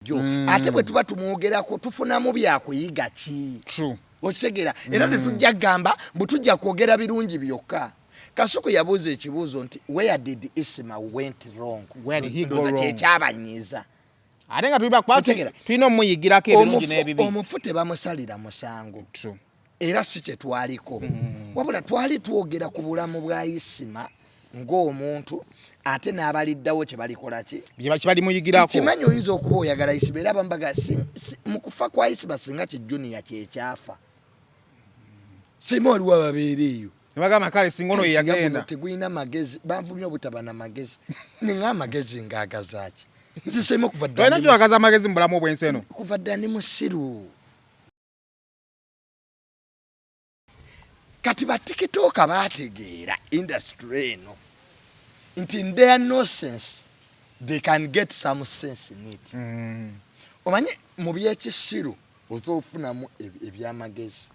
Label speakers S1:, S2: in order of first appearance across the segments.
S1: Ate bwe tuba tumwogerako tufunamu byakuyiga ki? Okitegeera? Era tetujja kugamba mbu tujja kwogera birungi byokka. Kasuku yabuuza ekibuuzo nti, "Where did Isma went wrong?"
S2: Where did he go
S1: Ndowooza
S2: wrong?
S1: kyekyabanyiiza.
S2: Ate nga tuliba kuba
S1: Otegeera?
S2: Tulina omuyigirako ebirungi n'ebibi.
S1: Omufu tebamusalira musango.
S2: True.
S1: Era si kye twaliko, wabula twali twogera ku bulamu bwa Isima ng'omuntu, ate n'abaliddawo kye balikola ki.
S2: Bye kibalimuyigirako.
S1: Kimanyi oyinza okuba oyagala Isima, era abamu mu kufa kwa Isima, singa ki Junior kyekyafa, sima oliwo ababeera eyo.
S2: Nebagamba kale singa ono
S1: Singa guno
S2: yeyagenda.
S1: Tegulina magezi, banvumye obutaba na magezi. Ninga amagezi ngaagazaaki? Nze sema kuva dda
S2: Tolina
S1: ndi
S2: kyewagaza amagezi mu bulamu obw'ensi eno.
S1: Kuva dda ndi musiru. Kati ba TikToker bategeera industry eno nti in their nonsense they can get some sense in it. Omanyi mu byekisiru osobola ofunamu ebyamagezi.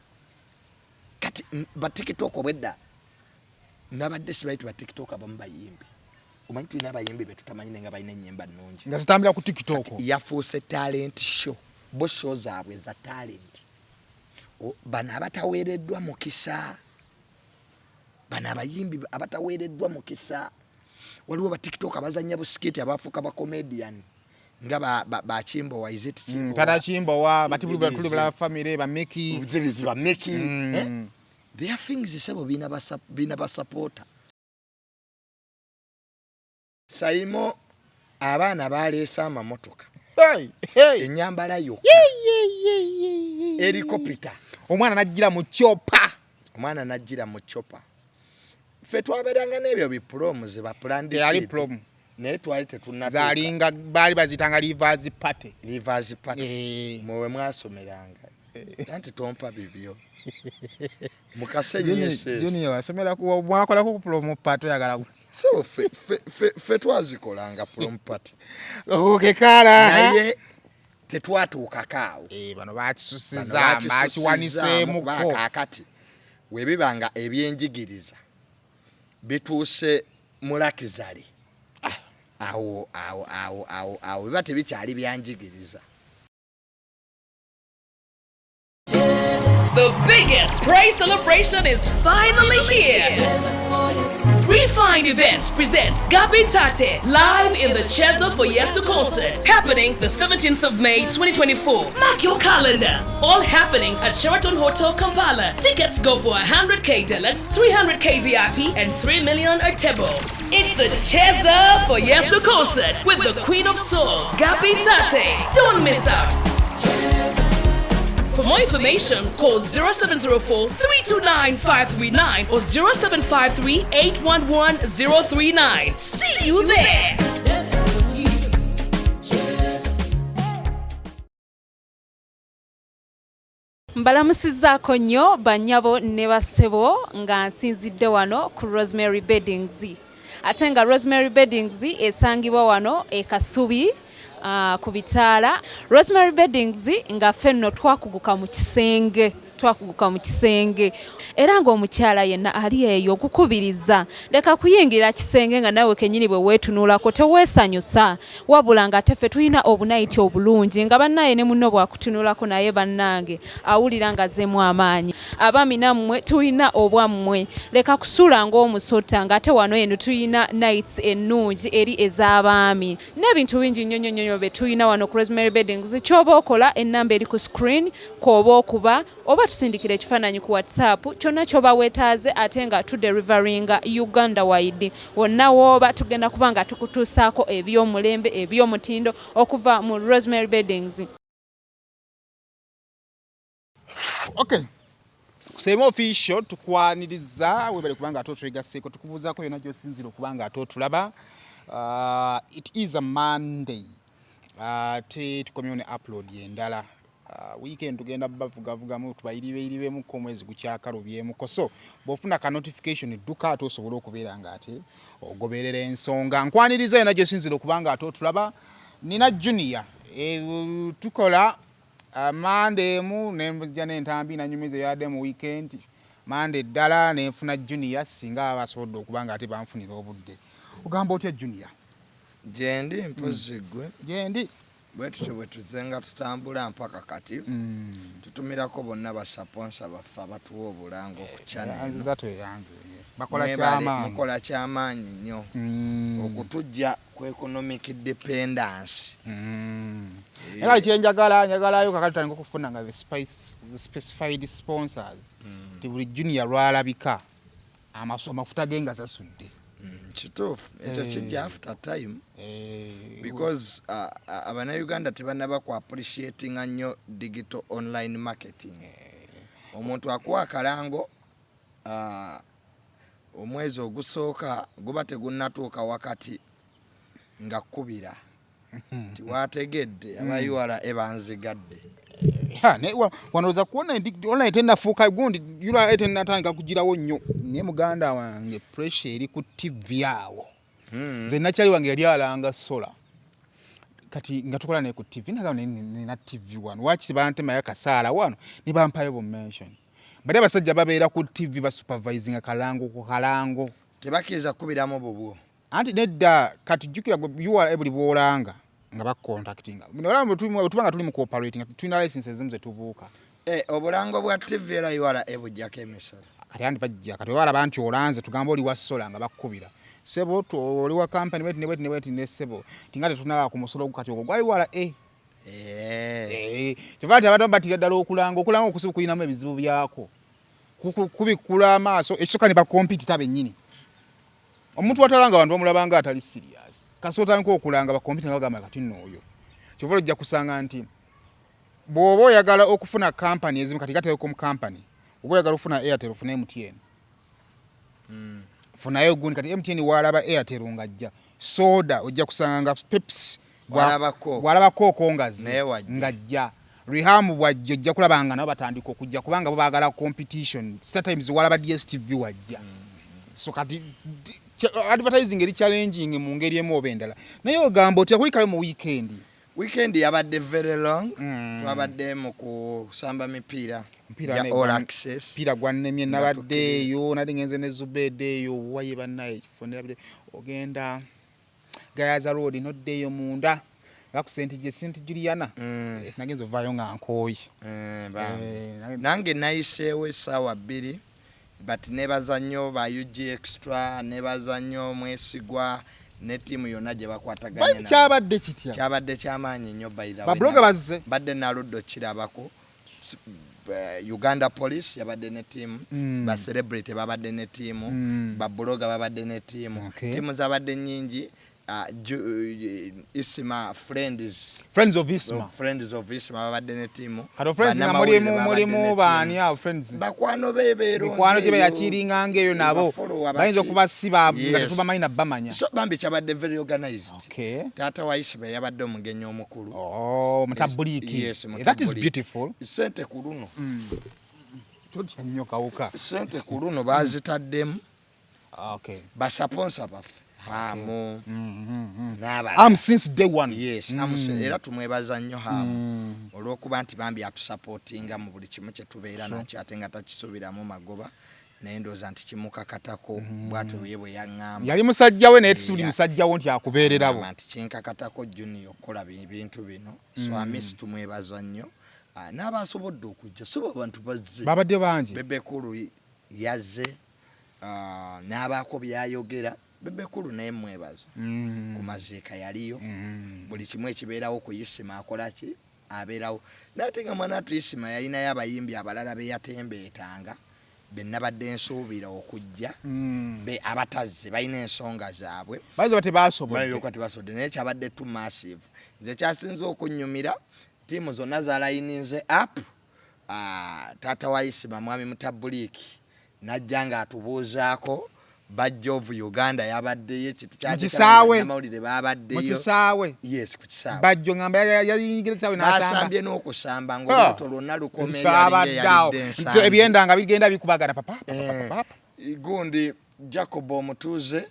S1: Kati ba TikTok obwedda nabadde sibayi ti ba TikTok abamu bayimbi. Omanyi tulina abayimbi betutamanyi naye nga balina ennyimba nnungi.
S2: Nga zitambulira ku TikTok.
S1: Yafuuse talent show. Bo show zaabwe za talent. Bano abataweereddwa mukisa, bano abayimbi abataweereddwa mukisa, waliwo ba TikTok abazanya bu skit abafuuka ba comedian nga bakimbowa. Is it Kimbowa?
S2: Tata Kimbowa, batibuli family bamiki.
S1: Zibizi bamiki. Eh? Their things, sebo, bina basapota. Saimo, abaana baleese amamotoka,
S2: Hey, hey.
S1: enyambala yokka, helicopter.
S2: Omwana najjira mu chopper.
S1: Omwana najjira mu chopper. Ffe twabeeranga n'ebyo bi proms ba
S2: Teyali prom.
S1: Naye twali tetunnatuuka.
S2: Zalinga baali bazitanga leavers party.
S1: Leavers party.
S2: Eh.
S1: Mwewe mwasomeranga, anti tompa bibyo mukasenyi SS.
S2: Junior wasomera ku mwakolako ku prom party, oyagala
S1: So ffe twazikolanga prom party.
S2: Okay, kala.
S1: Naye tetwatuukako awo.
S2: Eh, bano
S1: Bano
S2: bakisusiza.
S1: bakisusizaamu
S2: Bakiwaniseemuko.
S1: kuba kaakati webiba nga ebyenjigiriza bituuse mu luxury, awo awo awo awo awo biba tebikyali byanjigiriza.
S3: The biggest praise celebration is finally here. Refined Events presents Gabi Tate live in the Chezo for Yesu concert, happening the 17th of May 2024. Mark your calendar. All happening at Sheraton Hotel Kampala. Tickets go for 100K deluxe, 300K VIP, and 3 million Atebo. It's the Cheza for Yesu concert with the Queen of Soul, Gabi Tate. Don't miss out. For more information, call 0704 329 539 or 0753 811 039. See you there!
S4: Dance for Jesus. Jesus.
S5: Mbalamusizzaako nnyo bannyabo ne bassebo, nga nsinzidde wano ku Rosemary Beddings, ate nga Rosemary Beddings esangibwa wano e Kasubi, ku bitaala. Rosemary Beddings, nga ffe nno twakuguka mu kisenge, twakuguka mu kisenge, era ng'omukyala yenna ali eyo okukubiriza, leka kuyingira kisenge nga naawe kennyini bwe weetunulako teweesanyusa, wabula ng'ate ffe tulina obunayiti obulungi nga bannaye ne munno bwakutunulako naye bannange awulira nga azzeemu amaanyi. Abaami nammwe tulina obwammwe, leka kusula ng'omusota, ng'ate wano eno tulina nights ennungi eri ez'abaami n'ebintu bingi nnyo nnyo nnyo bye tulina wano ku Rosemary Beddings. Ky'oba okola, ennamba eri ku screen kw'oba okuba oba tusindikira ekifaananyi ku WhatsApp, kyonna ky'oba weetaaze, ate nga tudeliveringa Uganda wide. Wonna wooba tugenda kuba nga tukutuusaako ebyomulembe, ebyomutindo okuva mu Rosemary Beddings.
S2: Okay, Sema Official tukwaniriza, webale kubanga ate otwegasseeko. Tukubuuzaako yonna gy'osinzira okuba nga ate otulaba. It is a Monday, ate tukomyewo ne upload endala. Weekend tugenda bavugavugamu, tubayiribeiribemuko, omwezi gukyakalubyemuko, so bw'ofuna ka notification dduka ate osobole okubeera nga ate ogoberera ensonga. Nkwaniriza yonna gy'osinzira okuba nga ate otulaba. Nina Junior, tukola Mande emu nenja n'entambi nanyumiza eyadde mu weekend. Mande eddala nenfuna Junior, singa aba asobodde okuba nga ate banfunira obudde. Ogamba otya, Junior?
S1: Gyendi, mpozi gwe?
S2: Gyendi.
S1: Bwe tutyo bwe tuzenga tutambula mpaka kati. Tutumirako bonna basponsor baffe abatuwa obulango ku channel eno.
S2: Yanziza tweyanze. Bakola
S1: Mwebale,
S2: kyamaanyi.
S1: mukola kyamaanyi nnyo okutujja ku economic dependence.
S2: Era kali kyenjagala, njagalayo kakati tutandika okufuna nga the specified sponsors, nti buli junior lwalabika amafuta ge nga sasudde.
S1: Kituufu ekyo, kijja after time, because Abannayuganda tebannaba ku appreciatinga nnyo digital online marketing. Omuntu akuwa akalango, omwezi ogusooka guba tegunnatuuka wakati nga kkubira tiwategedde aba URA ebanzigadde.
S2: Ha, naye wano kuona online tennafuuka gundi, URA tennatandika kugirawo nnyo, naye muganda wange pressure eri ku TV awo. Nze nakyali wange yali alanga solar, kati nga tukola naye ku TV, nagamba naye nina TV wano, waki bantemayo akasaala wano ne bampayo bu mention? Bali abasajja babeera ku TV basupervisinga kalango ku kalango.
S1: Tebakkiriza kukubiramu bubwo.
S2: Anti nedda, kati jjukira gwe URA buli bwolanga nga bacontactinga, bwe tuba nga tuli mu cooperating, tulina license ezimu zetubuuka.
S1: Obulango bwa TV era URA ebujjako emisolo.
S2: Kati anti bajja, kati balaba nti olanze, tugamba oli wa solar, nga bakkubira, sebo oli wa company bweti ne bweti ne bweti, ne sebo tinga tetunalaba ku musolo kati ogwo gwa URA. Kyova nti abantu batira ddala okulanga okusiba kulinamu ebizibu byako. Kubikkula amaaso ekisooka ne bacompetitor bennyini. Omuntu atalanga abantu bamulabanga atali serious, kasi otandika okulanga bacompetitor bagamba kati nno oyo. Kyova ojja kusanga nti bw'oba oyagala okufuna company ezimu, kati nga telecom company, oba oyagala okufuna Airtel, ofune MTN, funayo gundi. Kati MTN walaba Airtel ng'ajja soda, ojja kusanga nga Pepsi
S1: Bw'alaba Coke.
S2: Bw'alaba Coke ngazze
S1: Naye wajja.
S2: Ng'ajja Riham bwajja, ojja kulaba nga nabo batandika okujja kubanga bo baagala competition. StarTimes walaba DStv wajja. So kati advertising eri challenging mu ngeri emu oba endala, naye ogamba otya kulikayo mu weekend?
S1: Weekend yabadde very long. Twabadde mu kusamba mipiira
S2: Mpiira
S1: gya
S2: ne
S1: All Access.
S2: Mpiira gwannemye.
S1: Nga
S2: Nabadde
S1: tukkirira.
S2: eyo nali ngenze ne Zubeda eyo waye bannaye ekifo nerabire, ogenda Gayaza Road nodda eyo munda nga ku St Juliana. Nagenza ovaayo nga nkooye.
S1: Bambi.
S2: Nange
S1: Nange nayiseewo essaawa 2, but nebaza nnyo ba UG Extra, nebaza nnyo Mwesigwa ne ttiimu yonna gye bakwataganye
S2: Vibe
S1: nabo.
S2: Kyabadde kitya?
S1: Kyabadde kyamaanyi nnyo, by the way.
S2: Bablogger bazze?
S1: Badde naludde okirabako. Uganda Police yabadde ne ttiimu, ba celebrity babadde ne ttiimu, bablogger babadde ne ttiimu. Ttiimu zabadde nnyingi. Isima Friends.
S2: Friends of Isma.
S1: Friends of Isma babadde ne ttiimu.
S2: Kati Friends nga
S1: Bannamawulire
S2: mulimu
S1: babadde ne
S2: mulimu
S1: ttiimu.
S2: baani awo Friends?
S1: Bakwano be beeronze
S2: Mikwano gye
S1: eyo.
S2: bayakiringanga eyo nabo
S1: Bafollower
S2: bayinza
S1: baki.
S2: okuba si ba nga tetubamanyi na bamanya.
S1: So bambi kyabadde very organized. Taata wa Isima yabadde omugenyi omukulu.
S2: Oh, mutabuliki.
S1: Yes,
S2: That is
S1: mutabuliki.
S2: beautiful.
S1: Sente ku luno,
S2: Totya nnyo kawuka.
S1: Sente ku luno bazitaddemu basponsor baffe Hamu n'abalala.
S2: Am since day one.
S1: Yes, Hamu era tumwebaza nnyo Hamu olw'okuba nti bambi atusupportinga mu buli kimu kye tubeera nakyo, ate nga takisuubiramu magoba, naye ndowooza nti kimukakatako, bw'atyo ye bwe yaŋŋamba.
S2: Yali musajja we, naye si buli musajja wo nti akubeererawo.
S1: Agamba nti kinkakatako junior okukola ebintu bino. So Amisi tumwebaza nnyo. Ah, n'abasobodde okujja, si bo abantu bazze.
S2: Babadde bangi.
S1: Bebe Cool yazze, n'abaako byayogera. Bebe Cool naye mwebaza, ku maziika yaliyo, buli kimu ekibeerawo ku Isima akola ki, abeerawo. Naye ate nga mwana atu Isima yalinayo abayimbi abalala be yatembeetanga be nabadde nsuubira okujja, be abatazze balina ensonga zaabwe.
S2: Bayinza oba tebasobodde.
S1: Bayinza okuba tebasobodde, naye kyabadde too massive. Nze kyasinze okunyumira, ttiimu zonna zalayininze up. Taata wa Isima mwami Mutabuliiki najja ng'atubuuzaako. Bajja of Uganda yabaddeyo, ekintu
S2: Mu kisaawe.
S1: Amawulire
S2: Mu
S1: babaddeyo.
S2: kisaawe.
S1: Yes, ku kisaawe.
S2: Bajjo ngamba yayingira kisaawe n'asamba.
S1: Basambye n'okusamba ng'olubuto lwonna lukomera.
S2: Kyabadde awo.
S1: Yalidde ensambi.
S2: Ebyenda nga bigenda bikubagana papa papa, papa, papa.
S1: Gundi Jacob omutuuze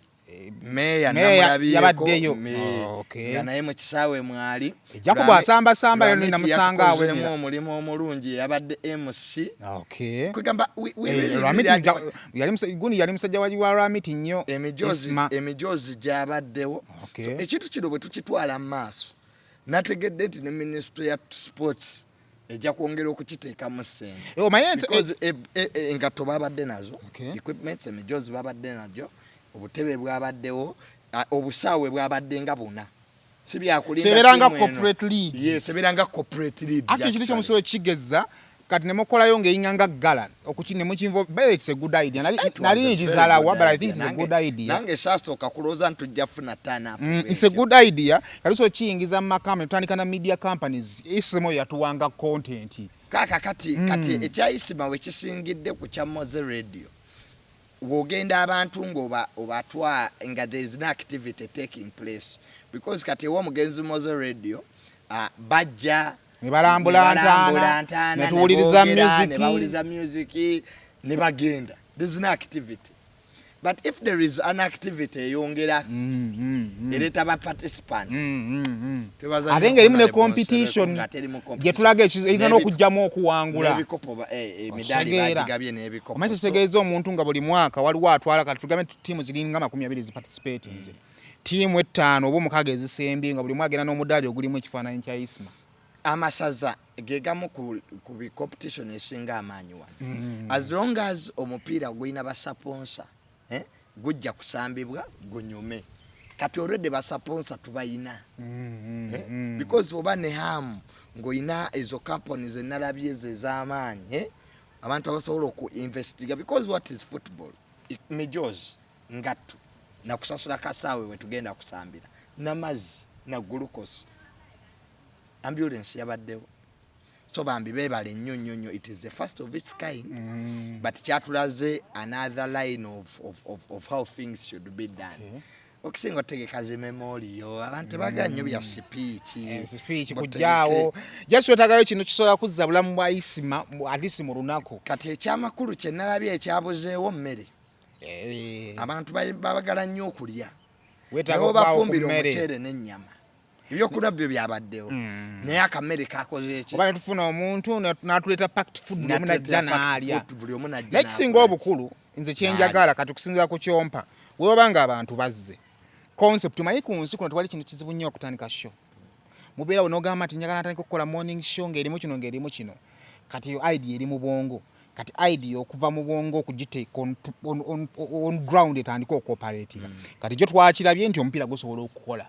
S1: meeya
S2: Meeya
S1: namulabyeko.
S2: yabaddeyo. Oh, okay.
S1: Nga naye mu kisaawe mwali.
S2: Jacob asambasamba lero
S1: Lwamiti
S2: namusanga awo
S1: yatukozeemu
S2: era.
S1: omulimu omulungi, yabadde MC. Kwegamba we really,
S2: Lwamiti
S1: really
S2: gundi yali musajja wa Lwamiti nnyo.
S1: Emijoozi
S2: Isma.
S1: Emijoozi gyabaddewo.
S2: Okay.
S1: So, ekintu kino bwe tukitwala mu maaso. Nategedde nti ne Ministry ya Sports ejja kwongera okukiteekamu ssente.
S2: Omanyi nti
S1: Because engatto babadde nazo, equipments, emijozi babadde nagyo, obutebe bwabaddewo, obusaawe bwabadde nga buna, si byakulinda.
S2: Seberanga
S1: ttiimu eno.
S2: Corporate league.
S1: Yes, ebeeranga corporate league.
S2: Ate ekintu kyomusobola kigeza kati nemukolayo ng'eringa nga gala nemukinvo. By the way, it's a good idea. Nali nkizalawa, but I think it's a good idea.
S1: Nange sasooka kulowooza nti tujja kufuna turn up.
S2: It's a good idea. Kati so kiyingiza mu makampani, tutandika na media companies. Isimo yatuwanga content.
S1: Kaka kati ekya Isima we kisingidde ku kya Moze Radio, w'ogenda abantu ng'oba obatwa nga there is no activity taking place, because kati ewa omugenzi Moze Radio, bajja
S2: Ne balambula
S1: ne balambula
S2: ntaana,
S1: ntaana,
S2: ne tuwuliriza
S1: boogera,
S2: music.
S1: Ne bawuliriza music ne bagenda. There is no activity, but if there is an activity, eyongera ereeta ba participants. Tebaza
S2: Ate
S1: nnyo
S2: ng'erimu ne
S1: Honorable
S2: competition
S1: Nsereko, ng'ate erimu competition.
S2: Gye tulaga eyinza n'okugyamu okuwangula.
S1: N'ebikopo emidaali
S2: Okitegeera.
S1: bagigabye n'ebikopo.
S2: Omanyi
S1: So,
S2: kitegeeza omuntu nga buli mwaka waliwo atwala, kati tugambe nti ttiimu ziringa 20 ziparticipatinze, ttiimu 5 oba 6 ezisembye, nga buli omu agenda n'omudaali ogulimu ekifaananyi kya Isima.
S1: Amasaza ge gamu ku bi competition esinga amaanyi wano. As long as omupiira gulina basponsor, gujja kusambibwa gunyume. Kati already basponsor tubayina, because oba ne hamu ng'olina ezo companies enalabye ezo ez'amaanyi, abantu abasobola oku investiga, because what is football? Mijos, ngatto, nakusasula kasaawe wetugenda kusambira, namazzi na glucose, ambulance yabaddewo. So bambi beebale nnyo nnyo nnyo. It is the first of its kind, but kyatulaze another line of how things should be done. Okusinga otegeka zi memorial, abantu tebagala nnyo bya speech.
S2: Speech kujjaawo, just wetagayo kino kisobola kuzza bulamu bwa Isima at least mu lunaku.
S1: Kati ekyamakulu kye nalabye ekyabuzeewo mmere. Abantu babagala nnyo okulya.
S2: Weetaaga
S1: Naye
S2: okubaawo ku
S1: obafumbira
S2: mmere.
S1: omuceere n'ennyama, ebyokulya byo byabaddewo, naye akamere kakoze eki?
S2: Oba netufuna omuntu n'atuleeta packed food, buli omu najja n'alya.
S1: Buli omu najja
S2: Naye kisinga
S1: n'akola.
S2: obukulu, nze kyenjagala kati okusinziira ku kyompa, weoba nga abantu bazze, concept, omanyi ku nsi kuno tewali kintu kizibu nnyo okutandika show. Mubeerawo n'ogamba nti njagala natandika okukola morning show ng'erimu kino, ng'erimu kino. Kati eyo idea eri mu bwongo. Kati idea okuva mu bwongo okugiteeka on ground etandike okuoperatinga. Kati gyo twakirabye nti omupiira gusobola okukola.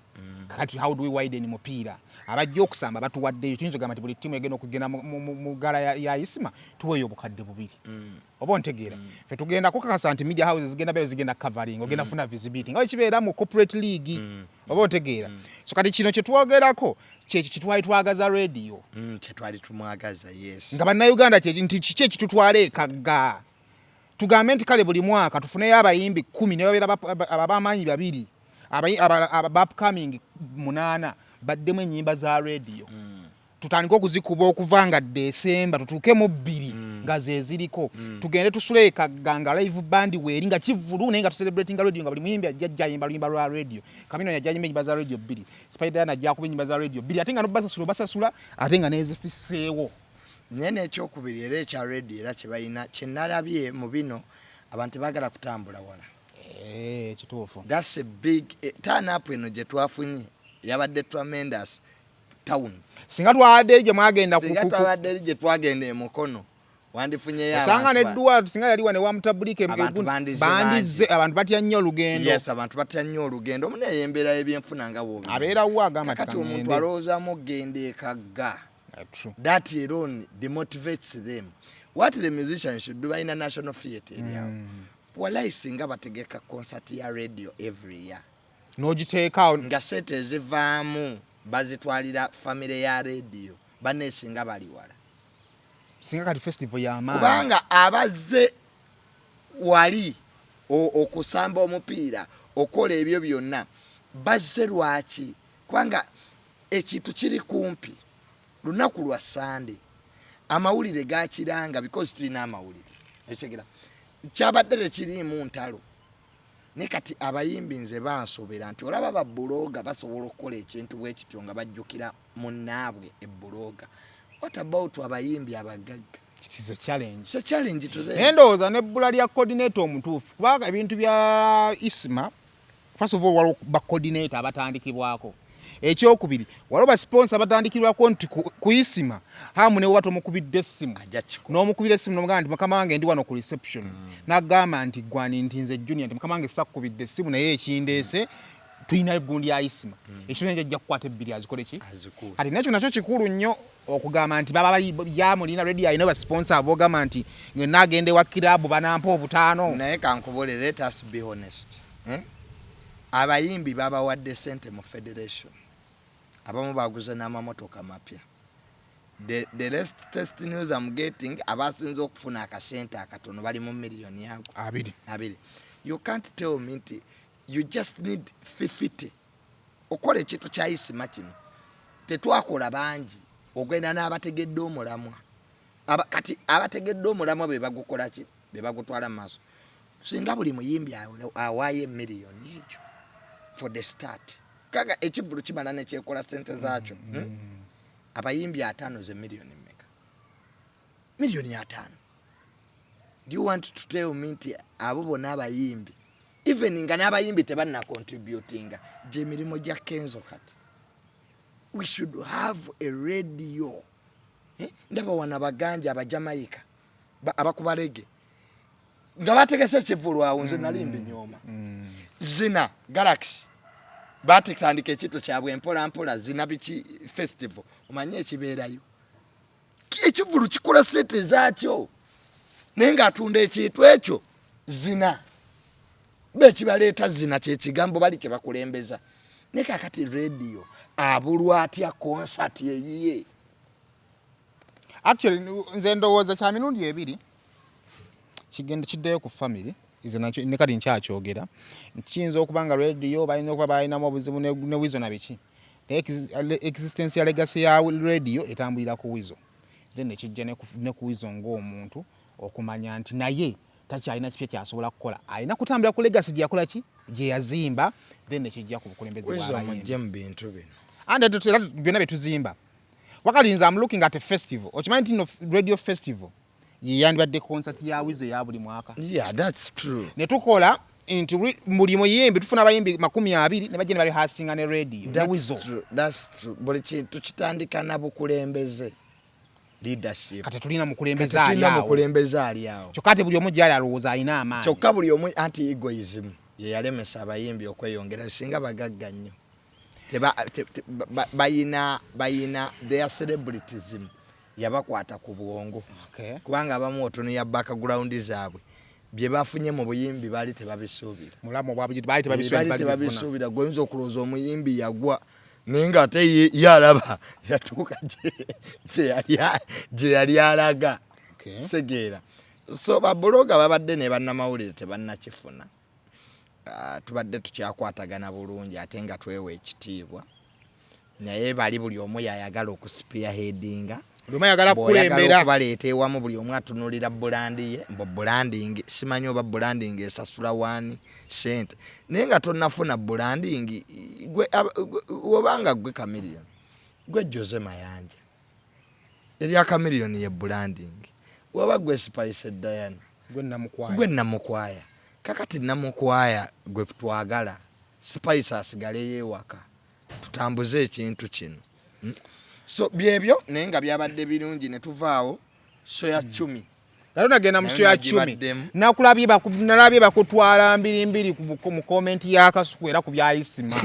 S2: Kati how do we widen mupiira? Abajja okusamba batuwaddeyo, tuyinza okugamba nti buli ttiimu egenda okugenda mu gala ya Isima tuweeyo 2000. Oba ontegeera? Ffe tugenda kukakasa nti media houses zigenda beera zigenda covering, ogenda funa visibility nga bwe kibeera mu corporate league. Oba ontegeera? So kati kino kyetwogerako kyekyo kyetwali twagaza radio.
S1: Kyetwali tumwagaza, yes.
S2: Nga bannayuganda nti kiki ekitutwala ekagga, tugambe nti kale buli mwaka tufuneyo abayimbi 10 ne babeera ab'amaanyi babiri, upcoming munaana, baddemu ennyimba za radio, tutandike okuzikuba okuva nga Desemba tutuuke mu 2 nga ze ziriko, tugende tusule ekagga nga live band weeri nga kivulu, naye nga tucelebratinga radio, nga buli muyimbi ajja ajja ayimba luyimba lwa radio. Kamino yajja ayimba ennyimba za radio bbiri, Spider najja akuba ennyimba za radio bbiri, ate nga nobasasula obasasula, ate nga nezifisseewo.
S1: Naye n'ekyokubiri era ekya radio era kye balina kyenalabye mu bino, abantu tebaagala kutambula wala.
S2: Kituufu.
S1: That's a big turn up eno gye twafunye yabadde tremendous town.
S2: Singa twawadde eri gye mwagenda
S1: Singa twabadde eri gye twagenda emukono, wandifunyeyo
S2: osanga
S1: abantu
S2: nedduwa singa yaliwa newamutabulike.
S1: Abantu bandizze.
S2: Bandizze.
S1: Bangi.
S2: Abantu batya nnyo olugendo.
S1: Yes, abantu batya nnyo olugendo. Omu naye embeera y'ebyenfuna nga bw'obimanyi.
S2: Abeerawo agamba nti
S1: Kakati omuntu
S2: kaŋŋende.
S1: alowoozaamu okugenda ekagga.
S2: True.
S1: That alone demotivates them. What the musicians should do, balina National Theatre eryawo. Walayi singa bategeka concert ya radio every year,
S2: n'ogiteekaawo,
S1: nga sente ezivaamu bazitwalira famire ya radio, baneesinga bali wala.
S2: Singa kati festival y'amaanyi.
S1: Kubanga abazze wali okusamba omupiira, okola ebyo byonna, bazze lwaki? Kubanga ekintu kiri kumpi, lunaku lwa Sande, amawulire gakiranga, because tulina amawulire. Ekigera kyabadde tekiriimu ntalo. Naye kati abayimbi nze bansobera nti olaba bablogger basobola okukola ekintu bwe kityo nga bajjukira munnaabwe eblogger. What about abayimbi abagagga?
S2: It is a challenge.
S1: It's a challenge to them.
S2: Naye ndowooza n'ebbula lya coordinator omutuufu, kubanga ebintu bya Isma, first of all, waliwo ba coordinator abatandikibwako. Ekyokubiri, waliwo basponsor batandikirwako nti ku Isima hamu ne woba tomukubidde essimu,
S1: Ajja kikola.
S2: N'omukubira essimu nomugamba nti mukama wange, ndi wano ku reception, n'agamba nti gwani nti nze Junior, nti mukama wange sakkubidde essimu, naye ekindeese tulinayo gundi ya Isima, ekyo naye ajja kukwata ebbiri azikole ki?
S1: Azikuwe.
S2: Kati nakyo nakyo kikulu nnyo okugamba nti baba yamulina radio, alina basponsor abogamba nti ngenda agenda ewa kirabu banampa obutaano.
S1: Naye kankubule, let us be honest, eh? Abayimbi babawadde sente mu federation, abamu baguze n'amamotoka mapya. The latest news I'm getting, abasinze okufuna akasente akatono bali mu miliyoni ago
S2: 20.
S1: 20. You can't tell me nti you just need 50 okola ekintu kya Isima kino. Tetwakola bangi, ogenda n'abategedde omulamwa. Kati abategedde omulamwa be bagukola ki, be bagutwala mu maaso. Singa buli muyimbi awaayo emiliyoni egyo for the start, kaga ekivulu kimala nekyekola sente zaakyo, Abayimbi 50 ze miliyoni mmeka? Miliyoni 50. Do you want to tell me nti abo bonna abayimbi, even nga n'abayimbi tebanna contributinga gyemirimu gya Kenzo? Kati we should have a radio, eh? Ndaba wano abaganja Abajamaika abakuba reggae nga bategese ekivulu awo, nze nali mbinyooma. Zina Galaxy batandika ekintu kyabwe mpola mpola, zina biki festival, omanye ekibeerayo, ekivulu kikola sente zaakyo, naye ng'atunda ekintu ekyo zina bekibaleeta zina, kyekigambo bali kyebakulembeza. Naye kakati Radio abulwa atya concert eyiye?
S2: Actually nze ndowooza kya mirundi ebiri, kigenda kiddeyo ku family. Nze nakyo ne kati nkyakyogera nti kiyinza okuba nga Radio balina okuba balinamu obuzibu ne Wizo na biki, naye existence ya legacy ya Radio etambulira ku Wizo, then nekijja ne ku Wizo ng'omuntu okumanya nti naye takyalina kipya kyasobola kukola, alina kutambulira ku legacy gye yakola ki, gye yazimba, then nekijja ku bukulembeze
S1: Wizo
S2: bw'abayimbi.
S1: Mujje mu bintu bino.
S2: And era byonna bye tuzimba wakalinza. I'm looking at a festival. Okimanyi nti no radio festival ye yandibadde concert ya Wizo eya buli mwaka?
S1: Yeah, that's true.
S2: Ne tukola nti buli muyimbi tufuna abayimbi 20 ne bajja ne barehearsinga ne Radio ne
S1: That's
S2: Wizo.
S1: true. That's true. Buli kintu kitandika na bukulembeze, leadership.
S2: Kati tulina mukulembeze
S1: Kati
S2: ali
S1: tulina
S2: awo.
S1: Mukulembeze ali awo.
S2: Kyokka ate buli omu gyali alowooza alina amaanyi.
S1: Kyokka buli omu anti egoism ye yalemesa abayimbi okweyongera. Singa bagagga nnyo, bayina their celebritism yabakwata ku bwongo. Kubanga abamu otunuya background zaabwe, bye bafunye mu buyimbi baali tebabisuubira.
S2: Mulamu obwa bulijjo baali tebabisuubira.
S1: Baali
S2: Baali bifuna.
S1: tebabisuubira. Gweoyinza okulowooza omuyimbi yagwa, naye ng'ate ye alaba yatuuka gye yali alaga. Segeera. So bablogger babadde ne bannamawulire tebannakifuna. Ah, tubadde tukyakwatagana bulungi ate nga twewa ekitiibwa, naye bali buli omu yayagala okuspearheadinga.
S2: Buli omu ayagala
S1: Bw'oyagala
S2: kukulembera.
S1: okubaleeta ewamu, buli omu atunulira brand ye, mbu branding, simanyi oba branding esasula wani sente, naye nga tonnafuna branding. Gwe obanga gwe Chameleone, gwe Jose Mayanja, erya Chameleone ye branding, waba gwe Spice Diana,
S2: gwe Namukwaya,
S1: gwe Namukwaya. Kakati Namukwaya gwe twagala, Spice asigaleyo ewaka, tutambuze ekintu kino. So byebyo, naye nga byabadde birungi ne tuvaawo show ya Cumi.
S2: Kati nagenda mu
S1: Nayo
S2: show ya Cumi.
S1: nagibaddemu.
S2: Nakulabye nalabye bakutwala mbirimbiri mu comment ya Kasuku era ku bya Isima.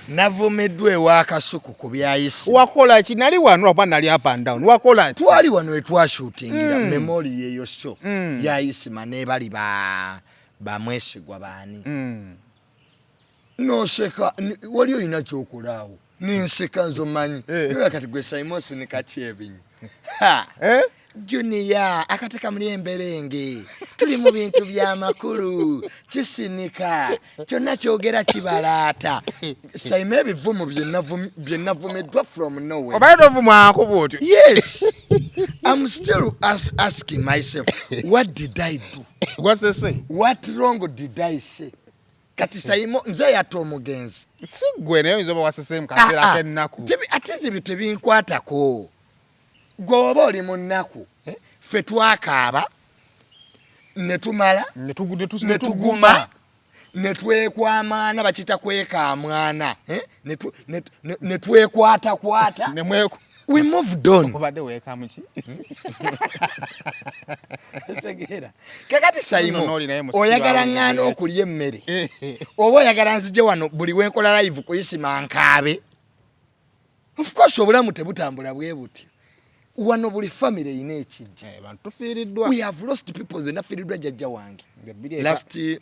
S1: Navumiddwa ewa Kasuku ku bya Isima.
S2: Wakola ki? Nali wano oba nali up and down, wakola ki?
S1: Twali wano wetwashootingira memori yeyo show ya Isima nebali bamwesigwa baani. Noseka wali olina kyokolaawo, nenseka nzomanyi.
S2: Eh.
S1: Kati gwe Saimosi nikakyebinyi.
S2: Eh?
S1: Junior akateka muli emberenge, tuli mu bintu byamakulu, kisinika kyonna kyogera kibalaata. Saima ebivumu byenavumiddwa from nowhere.
S2: Obaye tovumwako bwotyo?
S1: Yes, I'm still asking myself, what did I do?
S2: Gwasese.
S1: What wrong did I say? Kati Saimo nze yatta omugenzi?
S2: Si ggwe, naye oyinza oba wasese mu kaseera
S1: Ah, ah.
S2: k'ennaku.
S1: Ate nze ebyo tebinkwatako. Gwe oba oli mu nnaku, eh? Ffe twakaaba ne tumala
S2: Ne
S1: ne tuguma. Netwekwamaana, bakiyita kwekamwana, eh? Netwekwatakwata,
S2: Nemweku
S1: we moved on.
S2: Obadde weekamu ki?
S1: Tegeera, kakati Saimo,
S2: No, no, naye musiba
S1: oyagala
S2: w'omugenzi.
S1: ŋŋaana okulya emmere oba oyagala nzije wano buli wenkola live kuyisima nkaabe? Of course obulamu tebutambula bwe butyo. Wano buli family erina ekijja.
S2: Eh, bantu tufiiriddwa.
S1: We have lost people. Ze nafiiriddwa jjajja wange
S2: Nga bbiri eka-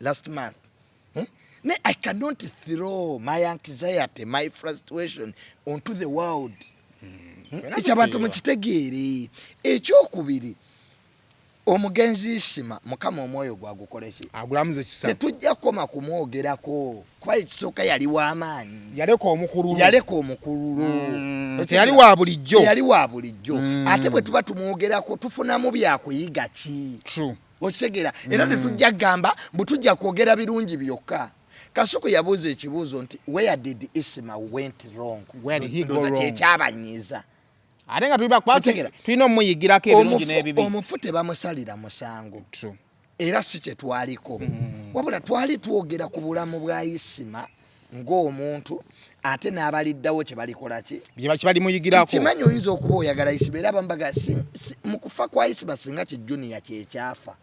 S1: last month, eh? Ne I cannot throw my anxiety, my frustration onto the world.
S2: Ffenna
S1: Ekyo abantu
S2: tufiirwa.
S1: mukitegeere. Ekyokubiri, omugenzi Isima, Mukama omwoyo gwagukoleki?
S2: Agulamuze kisa.
S1: Tetujja kukoma kumwogerako, kuba ekisooka yali w'amaanyi.
S2: Yaleka omukululo.
S1: Yaleka omukululo.
S2: Teyali wa bulijjo.
S1: Teyali wa bulijjo. Ate bwe tuba tumwogerako, tufunamu byakuyiga ki?
S2: True.
S1: Okitegeera? Era tetujja kugamba mbu tujja kwogera birungi byokka. Kasuku yabuuza ekibuuzo nti, "Where did Isima went wrong?"
S2: Where did he go
S1: Ndowooza
S2: wrong?
S1: kyekyabanyiiza.
S2: Ate nga tuliba kuba
S1: Otegeera?
S2: tulina omuyigirako ebirungi n'ebibi.
S1: Omufu tebamusalira musango.
S2: True.
S1: Era si kye twaliko, wabula twali twogera ku bulamu bwa Isima ng'omuntu, ate n'abaliddawo kye balikola ki?
S2: Bye kibalimuyigirako.
S1: Kimanyi oyinza okuba oyagala Isima, era abamu mu kufa kwa Isima, singa ki Junior kyekyafa,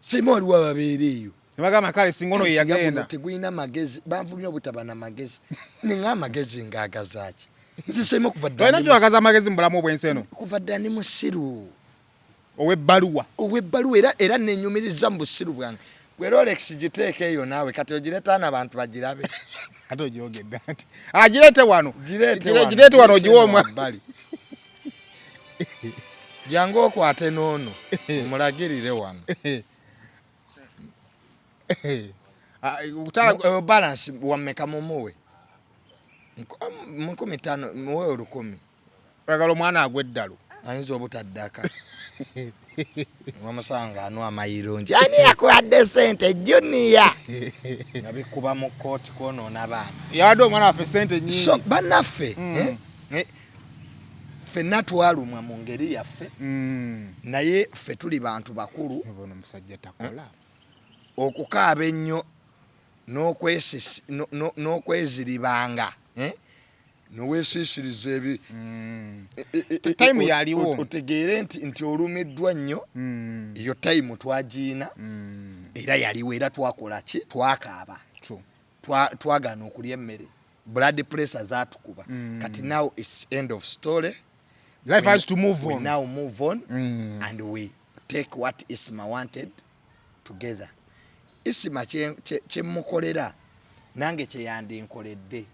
S1: sima waliwo ababeera eyo.
S2: Nebagamba kale singa ono
S1: Singa guno
S2: yeyagenda.
S1: tegulina magezi, banvumye obutaba na magezi. Ninga amagezi ngaagazaaki? Nze sema kuva dda
S2: Olina kyewagaza amagezi mu bulamu obw'ensi eno.
S1: Kuva dda ndi musiru.
S2: Ow'ebbaluwa.
S1: Ow'ebbaluwa, era nenyumiriza mu busiru bwange. Gwe Rolex giteeka eyo naawe, kati ogireeta n'abantu bagirabe.
S2: Ate ogyogedde nti agireete wano.
S1: Gireete wano,
S2: Gireete wano
S1: gireete
S2: ogiwe omwa
S1: wabbali. Jangu okwate n'ono omulagirire wano.
S2: Ah, butala-
S1: Balance wammeka? Mumuwe 5,000, muwe 1,000.
S2: Oyagala omwana agwa eddalu.
S1: Ayinza obutaddaka, wamusanga anwa amayirungi. Ani yakuwadde sente, Junior? Nga bikuba mu kooti kwonoona baana.
S2: Yawadde omwana waffe sente nyingi.
S1: So bannaffe, eh, ffenna twalumwa mu ngeri yaffe, naye ffe tuli bantu bakulu.
S2: Ono omusajja takola.
S1: Okukaaba ennyo n'okweziribanga, eh? Noweesiisiriza ebi
S2: Time yaliwo.
S1: Otegeere nti olumiddwa nnyo. Eyo time twagiina, era yaliwo, era twakola ki? Twakaaba.
S2: True.
S1: Twagaana okulya emmere, blood pressure zaatukuba. Kati now it's end of story.
S2: Life has to move
S1: We
S2: on.
S1: now move on and we take what Isma wanted together. Isma kyemukolera nange kyeyandinkoledde,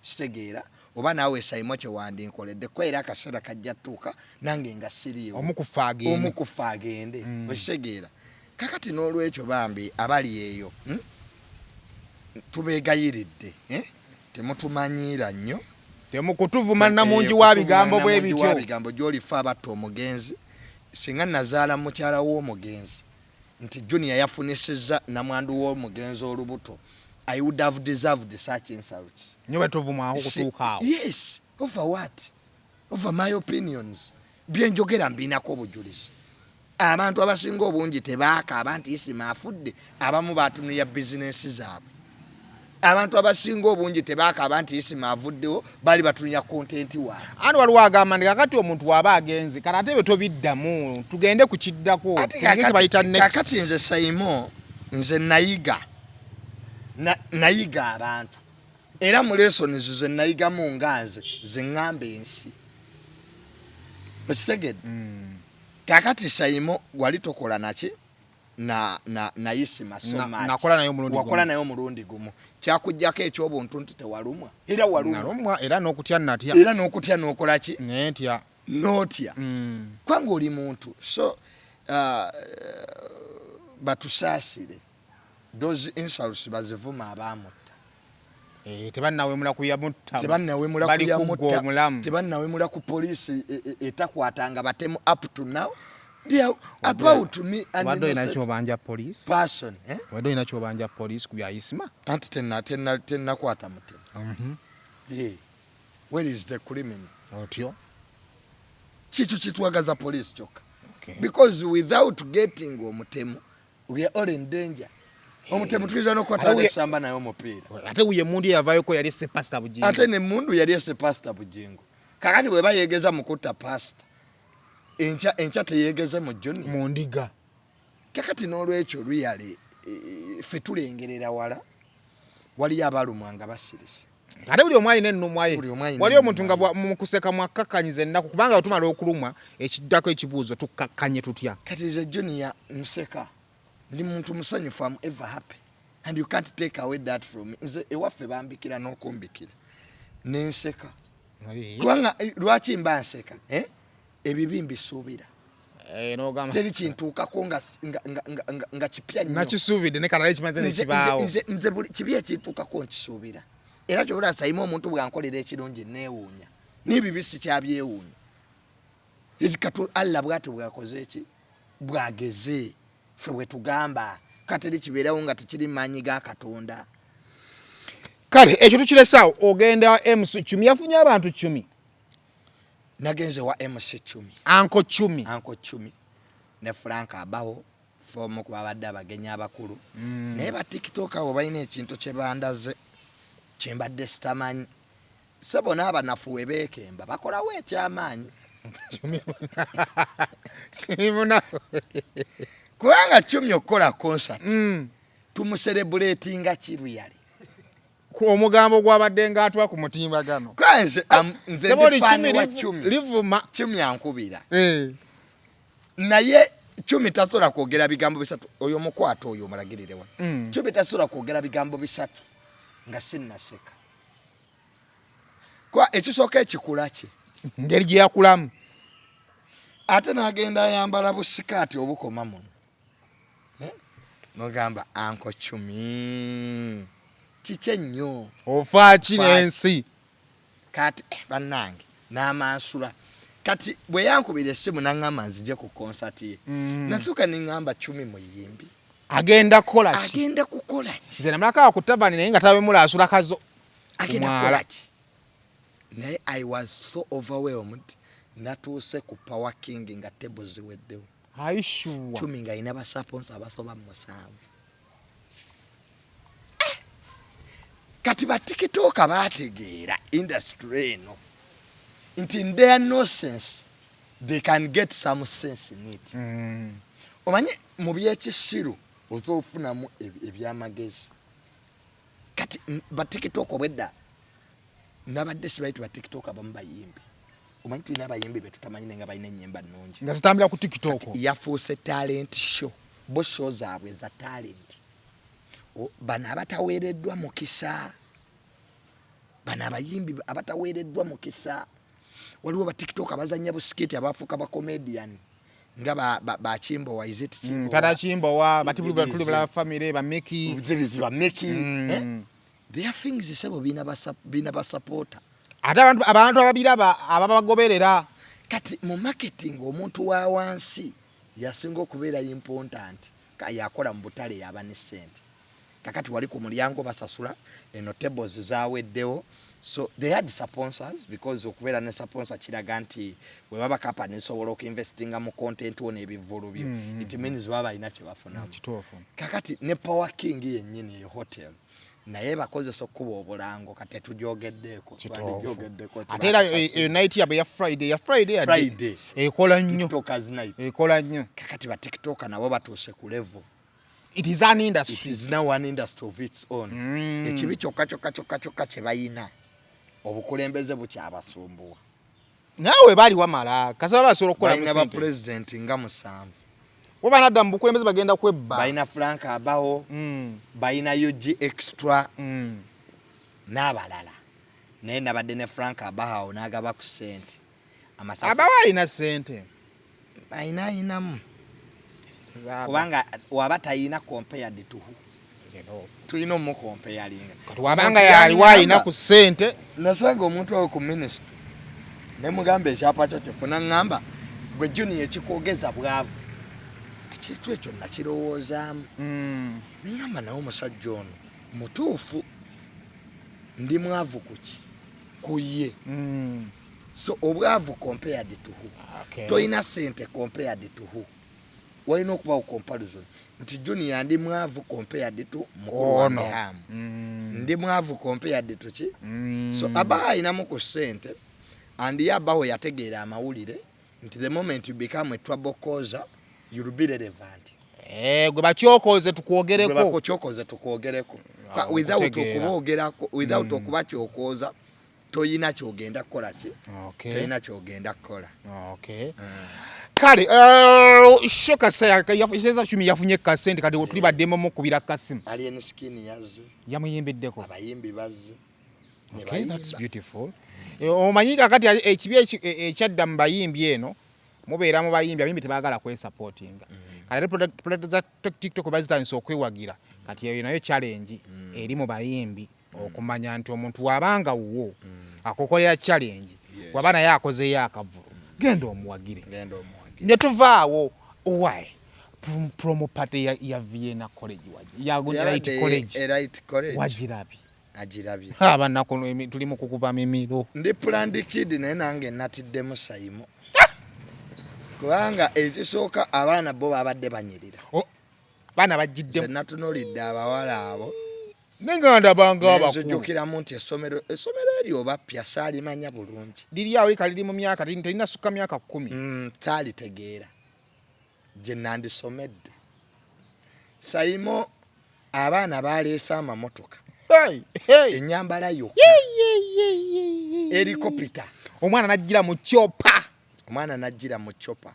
S1: kitegeera? Oba naawe Saimo kyewandinkoledde, kuba era akaseera kajja tuuka nange nga siriiwo.
S2: Omukufa agende.
S1: Omukufa agende, okitegeera? Kakati n'olwekyo bambi abali eyo, Tubeegayiridde, eh? Temutumanyiira nnyo.
S2: Temukutuvuma namungi wa bigambo bwe
S1: Namungi wa
S2: bityo.
S1: bigambo gyolifa abatta omugenzi. Singa nazaala mukyala w'omugenzi nti Junior yafunisizza namwandu w'omugenzi olubuto, I would have deserved such insults.
S2: Nyo batuvumwako kutuuka awo.
S1: Yes, over what? Over my opinions. Byenjogera mbinako obujulizi. Abantu abasinga obungi tebaakaaba nti Isima afudde. Abamu batunuya bizinensi zaabwe. Abantu abasinga obungi tebaakaaba nti Isima avuddewo, baali batunuya content waabwe.
S2: Andi waliwo agamba nti kakati omuntu waba agenze kale ate ebyo tobiddamu, tugende ku kiddako.
S1: Ate
S2: tugende kye bayita next.
S1: Kakati nze Saimo, nze nayiga nayiga abantu, era mu lessons ze nayigamu nga nze zeŋŋamba ensi, okitegedde? Kakati Saimo, wali tokola naki na Isima so much.
S2: Nakola naye omulundi
S1: Wakola
S2: gumu.
S1: naye omulundi gumu. Kyakugjako ekyobuntu nti tewalumwa, era walumwa.
S2: Nalumwa, era n'okutya natya.
S1: Era n'okutya n'okola ki?
S2: Nentya.
S1: N'otya kubanga oli muntu. So batusaasire, those insults bazivuma abaamutta.
S2: Eh, tebannawemula kuyamutta.
S1: Tebannawemula
S2: Bali kuggwa
S1: kuyamutta.
S2: omulamu.
S1: Tebannawemula ku poliisi etakwatanga batemu up to now. They are about me an
S2: Obadde olina
S1: innocent
S2: kyobanja poliisi?
S1: person, eh?
S2: Obadde olina kyobanja poliisi ku bya Isima?
S1: Anti tennakwata mutemu. Yeah. Where is the criminal?
S2: Otyo.
S1: Kikyo kitwagaza poliisi kyokka,
S2: Okay.
S1: because without getting omutemu, we are all in danger. Omutemu tuyinza n'okukwata nesamba naye omupiira.
S2: Ate wuye emundu eyavaayoko yali esse Pasita Bugingo.
S1: Ate nemundu yali esse Pasita Bugingo. Kakati weba yegeza mu kutta pasita, enkya enkya teyegeze mu Junior
S2: mu ndiga.
S1: Kakati n'olwekyo luyale ffe tulengerera wala, waliyo abalumwa nga basirise.
S2: Ate buli omu alina ennumwa ye.
S1: Buli omu alina
S2: Wali omuntu nga
S1: ennumwa ye.
S2: mu kuseka mwakkakanyiza ennaku, kubanga bwe tumala okulumwa ekiddako ekibuuzo tukkakkanye tutya?
S1: Kati nze Junior nseka, ndi muntu musanyufu, am ever happy and you can't take away that from me. Nze ewaffe bambikira n'okumbikira nenseka, kubanga lwaki mba nseka? Ebibi mbisuubira.
S2: N'ogamba.
S1: Teri kintuukako nga kipya nnyo.
S2: Nakisuubidde ne kalala ekimaze nekibaawo.
S1: Nze buli kibi ekintuukako nkisuubira, era kyobola sayima omuntu bw'ankolera ekirungi neewuunya, n'ebibi sikyabyewuunya. Kati Allah bw'atyo bw'akoze eki bw'ageze ffe bwe tugamba kateri kibeerawo nga tekiri maanyi ga Katonda.
S2: Kale ekyo tukiresaawo. Ogenda MC Chumi, yafunye abantu Chumi.
S1: Nagenze wa MC Chumi,
S2: Anko Chumi,
S1: Anko Chumi ne Frank Abawo fomu ku babadde abagenyi abakulu. Naye ba TikTok abo balina ekintu kye bandaze kye mbadde sitamanyi. Sebo n'abanafu we beekemba bakolawo ekyamaanyi. Kubanga Chumi okukola concert tumuserebuletinga kiruyale.
S2: Omugambo gwabadde ng'atwa ku mutimbagano.
S1: Nze
S2: Sebo
S1: ndi
S2: oli
S1: fan
S2: Chumi
S1: wa Chumi.
S2: Livuma.
S1: Chumi ankubira. Naye Chumi tasobola kwogera bigambo bisatu. Oyo mukwata oyo omulagirire wano. Chumi tasobola kwogera bigambo bisatu nga sinnaseka. Kwa ekisooka ekikula kye.
S2: Ngeri gye yakulamu.
S1: Ate n'agenda ayambala busikaati obukoma muno. Nogamba Anko Chumi kiki ennyo?
S2: Ofa ki
S1: Ofa ki?
S2: n'ensi?
S1: Kati bannange n'amansula. Kati bwe yankubira essimu n'aŋŋamba nzije ku konsati ye. Nasooka ne ŋŋamba Chumi muyimbi.
S2: Agenda kukola ki?
S1: Agenda kukola ki?
S2: Nze namulako awo ku tavani naye nga tabemula asula kazo.
S1: Agenda
S2: Mwala.
S1: kukola ki? Naye I was so overwhelmed. Natuuse ku Power King nga table ziweddewo.
S2: Are you sure?
S1: Chumi nga alina basaponsa abasoba mu 7. Kati ba TikToker baategeera industry eno nti in their nonsense they can get some sense in it. Omanyi mu byekisiru osobola ebyamagezi. Kati ba TikTok obwedda nabadde sibayi ba TikTok abamu bayimbi. Omanyi tulina abayimbi be tutamanyi naye nga balina ennyimba nnungi.
S2: Nga zitambulira ku TikTok.
S1: Kati yafuuse talent show. Bo show zaabwe za talent. Bano abataweereddwa mukisa. Bano abayimbi abataweereddwa mukisa. Waliwo ba TikTok abazannya busikiti abafuuka ba comedian. Nga ba Kimbowa, is it Kimbowa?
S2: Tata Kimbowa, bati buli tuli bala family ba Mickey.
S1: Ziri ba Mickey. Their things sebo bina ba supporter.
S2: Ate abantu ababiraba ababagoberera.
S1: Kati mu marketing omuntu wa wansi yasinga okubeera important. Ka yakola mu butale yaba ne ssente. Kakati wali ku mulyango basasula, eno tables zaaweddewo. So they had sponsors because okubeera ne sponsor kiraga nti bwe baba company esobola okuinvestinga mu content wo n'ebivvulu byo. It means baba balina kye bafunamu.
S2: Kituufu.
S1: Kakati ne Power King yennyini eyo hotel naye bakozesa okukuba obulango kati tetugyogeddeeko.
S2: Kituufu.
S1: Twandijogeddeeko
S2: Ate era
S1: tebakasasula.
S2: eyo night yabwe ya Friday, ya Friday ya
S1: Friday.
S2: Ekola nnyo.
S1: TikTokers night.
S2: Ekola nnyo.
S1: Kakati ba TikToker nabo batuuse ku level.
S2: It is an industry.
S1: It is now an industry of its own. Ekibi kyokka kyokka kyokka kyokka kye bayina obukulembeze bukyabasumbuwa.
S2: Naawe bali wamala kasaba basobola okukola
S1: Balina
S2: mu
S1: ba
S2: ssente.
S1: president nga 7.
S2: Bo banadda mu bukulembeze bagenda kwebba.
S1: Balina Frank Abawo, balina UG Extra, n'abalala. Naye nabadde ne Frank Abawo n'agaba ku ssente. Amasasi.
S2: Abawo alina ssente.
S1: Alina ayinamu. Kubanga waba tayina compared to who? Tulina omukompeyalinga.
S2: Kati wabanga yaliwo alina ku ssente.
S1: Nasanga omuntu oyo ku ministry ne mugamba ekyapa kyo kyofuna, ŋŋamba gwe Junior ekikwogeza bwavu. Ekintu ekyo nakirowoozaamu. Ne ŋŋamba naye omusajja ono mutuufu, ndi mwavu ku ki? Ku ye. So obwavu compared to who? Toyina ssente compared to who? Walina okubawo comparison nti Junior ndi mwavu compared to mukulu wange Ham. Ndi mwavu compared to ki. So aba ayinamu ku ssente, and ye abawo yategeera amawulire nti the moment you become a trouble causer, you'll be relevant.
S2: Eh, gwe bakyokoze tukwogereko.
S1: Gwe bakyokoze tukwogereko. Without okubogerako, without okubakyokoza, toyina kyogenda kukola ki. Toyina kyogenda kukola.
S2: Kale show Kasa Chumi yafunye kasente, kati tuli baddemu mukubira kasimu.
S1: Alien Skin yazze.
S2: Yamuyimbiddeko.
S1: Abayimbi bazze.
S2: Okay, that's beautiful. Omanyi kakati ekibi ekyadda mu bayimbi eno, mubeera mu bayimbi, abayimbi tebaagala kwesupportinga. Kati ate product za TikTok bazitandise okwewagira. Kati eyo nayo challenge eri mu bayimbi, okumanya nti omuntu wabanga wuwo akukolera challenge, waba naye akozeyo akavulu, genda omuwagire.
S1: Genda omuwagire.
S2: Ne tuvaawo. Why promo party ya Vienna College, ya Elite College?
S1: Elite College.
S2: Wagirabye?
S1: Agirabye.
S2: Abanaku tuli mu kukuba mimiro.
S1: Ndi planned kid, naye nange natiddemu Sayimo, kubanga ekisooka abaana bo babadde banyirira.
S2: Baana bagiddemu.
S1: Natunuulidde abawala abo.
S2: Naye ndabanga abakulu.
S1: Nzijukiramu nti essomero eryo oba ppya, saalimanya bulungi.
S2: Liri awo lika liri mu myaka terinasukka myaka 10.
S1: Saalitegeera gye nandisomedde. Sayimo, abaana baleese amamotoka, ennyambala yokka, helicopter.
S2: Omwana najjira mu chopper.
S1: Omwana najjira mu chopper.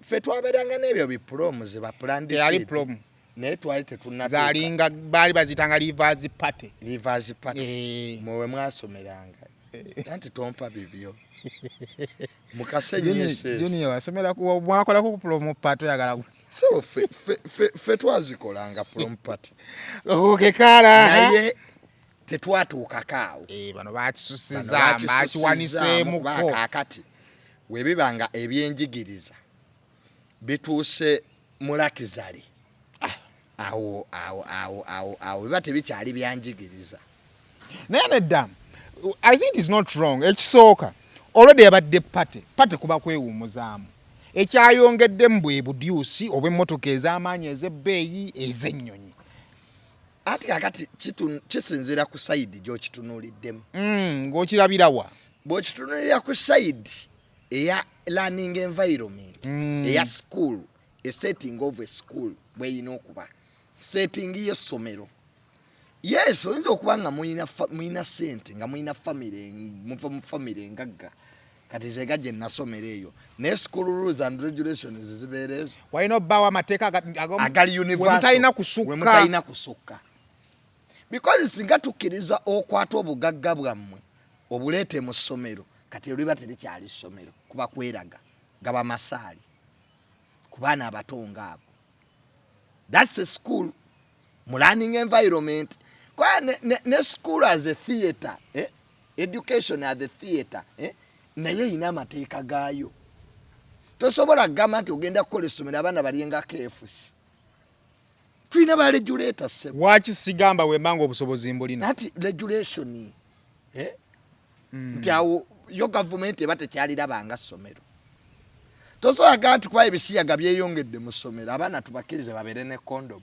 S1: Ffe twabeeranga n'ebyo bi prom ze ba planned.
S2: Teyali prom.
S1: Naye twali tetunnatuuka.
S2: Zalinga baali bazitanga leavers party.
S1: Leavers party.
S2: Eh.
S1: Mwewe mwasomeranga anti tompa bibyo mukasenyi SS.
S2: Junior wasomera mwakolako ku prom party, oyagala
S1: So ffe twazikolanga prom party.
S2: Okay, kala.
S1: Naye tetwatuukako awo.
S2: Eh, bano
S1: Bano
S2: bakisusiza.
S1: bakisusizzaamu kuba
S2: Bakiwaniseemuko.
S1: kaakati webiba nga ebyenjigiriza bituuse mu luxury, awo awo awo awo awo biba tebikyali byanjigiriza.
S2: Naye nedda, I think it is not wrong. Ekisooka, already yabadde party. Party kuba kwewummuzaamu. Ekyayongeddemu bwe budyusi obw'emmotoka ez'amaanyi, ez'ebbeeyi, ez'ennyonyi.
S1: Ati kakati kisinziira ku side gy'okitunuuliddemu.
S2: Ng'okirabirawa?
S1: Bw'okitunuulira ku side eya learning environment, eya school, a setting of a school bweyina okuba setting y'essomero, yes, oyinza okuba nga muyina sente, nga muyina family, muva mu family engagga. Kati zega gye nasomera eyo, naye school rules and regulations zibeera ezo.
S2: Walina obbaawo amateeka
S1: agali universal.
S2: Wemutalina
S1: We
S2: kusukka.
S1: Mutalina kusukka, because singa tukkiriza okwata obugagga bwammwe obuleete mu ssomero, kati eriba terikyali ssomero, kuba kweraga gaba masaali ku baana abato ngaabo. That's a school mu learning environment. Kwa ne school as a theatre, eh? Education as a theatre, eh? Naye erina amateeka gaayo. Tosobola kugamba nti ogenda kukola essomero abaana balyenga KFC. Tulina ba regulator, ssebo.
S2: Waki sigamba wembanga obusobozi mbulina?
S1: Nati regulation, eh? Nti awo yo gavumenti eba tekyalirabanga ssomero. Tosobola gamba nti kuba ebisiyaga byeyongedde mu ssomero, abaana tubakkirize babeere ne condom.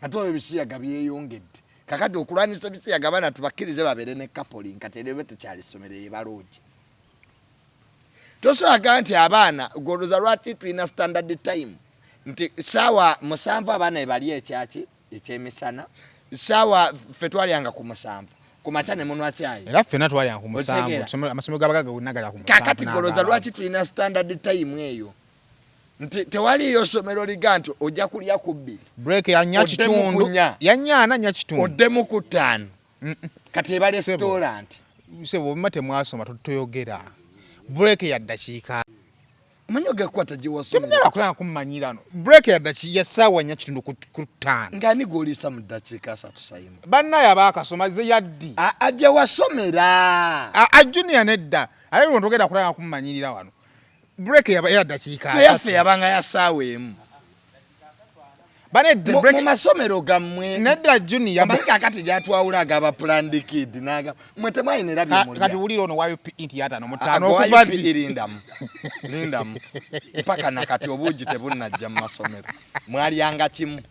S1: Ate oba ebisiyaga byeyongedde kakati, okulwanisa ebisiyaga, abaana tubakkirize babeere ne coupling, kati eryo eba tekyali ssomero, eba lodge. Tosobola gamba nti abaana goloza. Lwaki tulina standard time nti saawa 7 abaana ebali ekyaki ekyemisana? Saawa ffe twalyanga ku 7 ku makya ne munwa kyayi.
S2: Era ffenna twalyanga ku 7.
S1: Otegeera?
S2: Amasomero g'abagagga gonna gali ku 7.
S1: Kakati goloza lwaki tulina standard time eyo nti tewaliyo ssomero liga nti ojja kulya ku 2?
S2: Break ya 4
S1: Oddemu
S2: kitundu.
S1: ku 4.
S2: Ya 4 ana, 4 kitundu.
S1: Oddemu ku 5. Kati eba
S2: Sebo.
S1: restaurant.
S2: Sebo, bima temwasoma, toyogera. Break ya ddakiika
S1: Omanyi ogakwata gye wasomera.
S2: Temugenda kulanga kummanyira no. Break ya ddaki ya ssaawa 4 kitundu ku 5.
S1: Ng'ani gw'oliisa mu ddakiika 30, Sayimu?
S2: Bannaye abaakasoma ze yaddi.
S1: Gye wasomera.
S2: A Junior, nedda, ate lwo togenda kulanga kummanyirira wano. Break ya ddakiika
S1: Ffe yaffe
S2: 30.
S1: yabanga ya ssaawa 1. Mu masomero gammwe.
S2: Nedda, Junior.
S1: Omanyi kakati gyatwawula agaba planned kid naga mwe temwayina era byemulya.
S2: Kati wulira ono wa UPE nti 55 okuva ddi?
S1: Lindamu, lindamu, mpaka nakati obuugi tebunnajja mu masomero, mwalyanga kimu.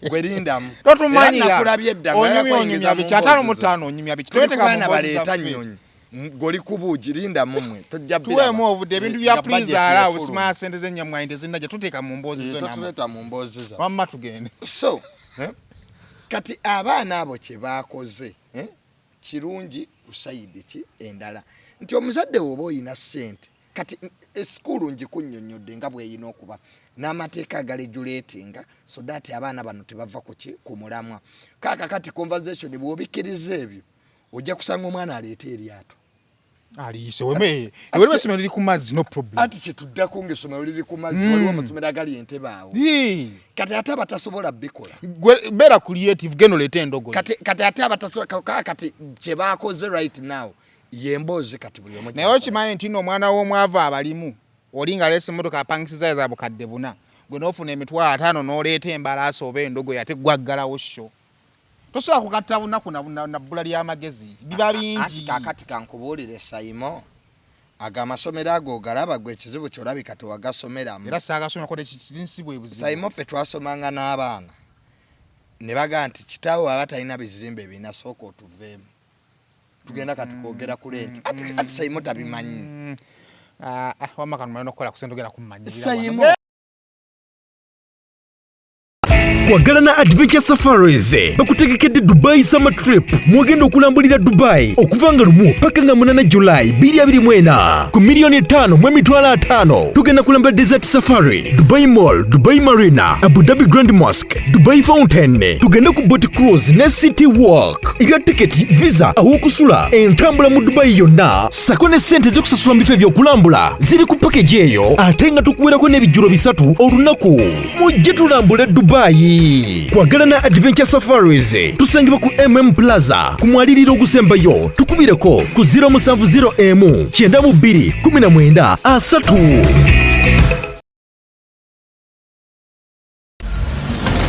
S1: Gwe lindamu.
S2: Totumanyira.
S1: Era nakulabye edda nga
S2: Onyumya,
S1: yakweyingiza
S2: onyumya
S1: mu
S2: biki? Ataano mu
S1: mboozi zo.
S2: ttaano onyumya biki?
S1: Tuli
S2: Tobeetega
S1: ku
S2: mu
S1: baana
S2: mboozi
S1: baleeta
S2: zaffe.
S1: nnyonyi. Goli ku buugi, lindamu mwe tojja biraba.
S2: Tuweemu obudde, ebintu bya
S1: Nga
S2: please
S1: budget
S2: allow
S1: efuluma.
S2: simanya sente z'ennyamwanyi tezinnajja, tuteeka mu mboozi zo namwe.
S1: Totuleeta mu mboozi zaffe.
S2: Wamma tugende.
S1: So kati abaana abo kye baakoze, kirungi ku side ki endala nti omuzadde woba oyina ssente kati esukulu ngikunnyonnyodde nga bw'eyina okuba n'amateeka agaregulatinga so that abaana bano tebava ku ki, ku mulamwa. Kaaka kati conversation bw'obikkiriza ebyo, ojja kusanga omwana aleeta eryato.
S2: Aliise weme ewaliwo essomero liri ku mazzi, no problem.
S1: Anti kyetuddako ngaessomero liri ku mazzi, waliwo amasomero agali entebe awo. Kati ate abatasobola bikola?
S2: Gwe beera creative, genda oleete endogoyi.
S1: Kati ate abatasobola kati kyebakoze right now yemboozi kati buli omu
S2: Naye
S1: gyakola.
S2: Okimanyi nti nno omwana w'omwavu abalimu oli nga aleese emmotoka apangisiza za 4,000, gwe n'ofuna 50,000 n'oleeta embalaasi oba endogoyi, ate gwaggalawo show. Tosobola kugatta bunaku na bbula ly'amagezi, biba
S1: Anti
S2: bingi.
S1: Kakati kankubuulire, Saimo, ago amasomero ago ogalaba gwe, ekizibu kyolabika tewagasomeramu.
S2: Era saagasomako, nsi bwe buzibu.
S1: Saimo, ffe twasomanga n'abaana ne bagaa nti kitaawe aba talina bizimbe bina, sooka otuveemu, tugenda kati kwogera ku rent. Ati Saimo tabimanyi.
S2: Ah, ah, wamma kano malina okukola ku sente, ogenda kummanyirira.
S1: Saimo.
S6: Kwagalana Adventure Safaris bakutegekedde Dubai Summer Trip, mwagenda okulambulira Dubai okuva nga 1 paka nga 8 Julayi 2024 ku 5,500,000. Tugenda kulambula Desert Safari, Dubai Mall, Dubai Marina, Abu Dhabi Grand Mosque, Dubai Fountain, tugende ku boat cruise ne city walk. Ebya tiketi, visa, awokusula, entambula mu Dubai yonna sako ne sente ez'okusasula mu bifo ebyokulambula ziri ku package eyo, ate nga tukuwerako n'ebijjulo 3 olunaku. Mujje tulambule Dubai. Kwagalana Adventure Safaris tusangibwa ku MM Plaza ku mwaliriro ogusembayo. Tukubireko ku 070 m 92 19 30.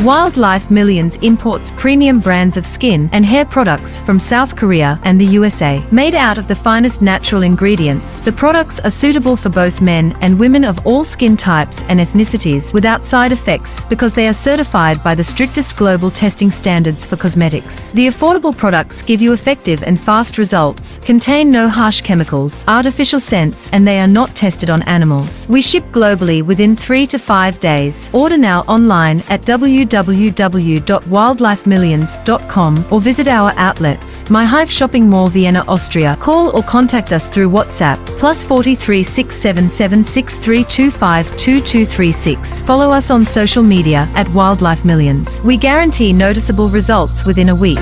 S7: Wildlife Millions imports premium brands of skin and hair products from South Korea and the USA. Made out of the finest natural ingredients, the products are suitable for both men and women of all skin types and ethnicities without side effects because they are certified by the strictest global testing standards for cosmetics. The affordable products give you effective and fast results, contain no harsh chemicals, artificial scents, and they are not tested on animals. We ship globally within 3 to 5 days. Order now online at www.wildlifemillions.com or visit our outlets. My Hive Shopping Mall, Vienna, Austria. Call or contact us through WhatsApp +43 677 6325 2236. Follow us on social media at Wildlife Millions. We guarantee noticeable results within a week.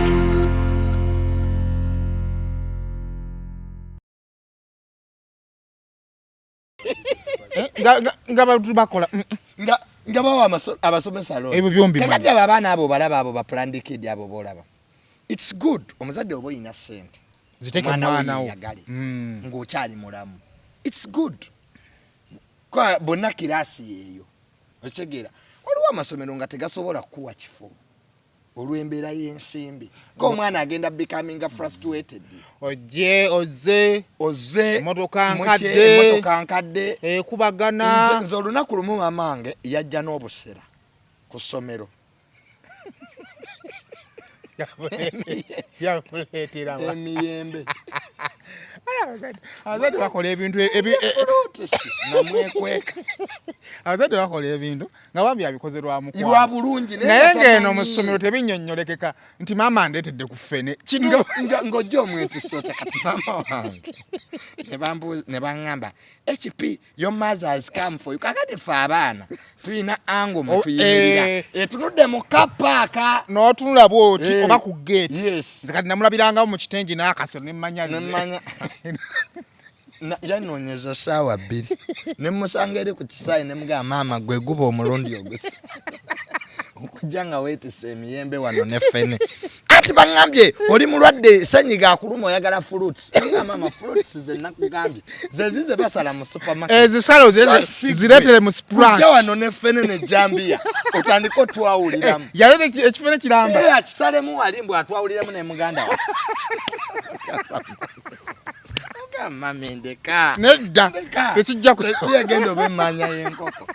S2: Nga bantu bakola
S1: Nga bawa abasomesa loan.
S2: Ebyo byombi
S1: Kakati
S2: manyi.
S1: abo abaana abo balaba, abo ba planned kid abo bolaba, it's good omuzadde oba oyina sente
S2: Ziteeke
S1: omwana wo
S2: mwana wo.
S1: yeyagale ng'okyali mulamu, it's good. Kwa bonna kiraasi yeeyo, okitegeera? Waliwo amasomero nga tegasobola kukuwa kifo olw'embeera y'ensimbi, ko omwana agenda becoming frustrated.
S2: Ojje ozze.
S1: Ozze.
S2: Emmotoka nkadde.
S1: Emmotoka nkadde.
S2: Ekubagana.
S1: Nze olunaku lumu mamange yajja n'obusera ku ssomero.
S2: Yakuleetera.
S1: Emiyembe.
S2: Abazadde bakola ebintu
S1: Fruits namwekweka.
S2: Abazadde bakola ebintu nga bambi abikoze lwa mukwano.
S1: Lwa bulungi,
S2: naye
S1: nga
S2: ng'eno
S1: tamanyi.
S2: mu ssomero tebinnyonnyolekeka nti maama ndeetedde ku ffene.
S1: Ng'ojja omwetisoota. Kati maama wange ne baŋŋamba, "HP, your mother has come for you." Kakati ffe abaana tulina ango mwe
S2: Oh,
S1: tuyimirira etunudde mu kapaaka.
S2: N'otunula bwoti oba ku gate.
S1: Yes.
S2: Nze kati namulabirangawo mu kitengi n'akasero nemmanya nze.
S1: Nemmanya. Yannoonyeza 2 hours ne musanga eri ku kisaayi, ne mugamba, "Maama, gwe guba omulundi ogusi okujja nga weetise emiyembe wano ne ffene." Ati Baŋŋambye oli mulwadde, senyiga akuluma, oyagala fruits. Nga mama, fruits ze nakugambye zezi ze basala mu supermarket.
S2: Ezisalo
S1: So si
S2: zireetere mu splash.
S1: Kujja wano ne ffene ne jambiya, otandike otwawuliramu.
S2: Yaleeta ekifene kiramba.
S1: Eh, akisalemu wali mbw atwawuliramu ne muganda wa. Mami, ndeka.
S2: Nedda.
S1: Ndeka.
S2: Tekijja kusoboka.
S1: Tekiyagenda oba emmanya y'enkoko.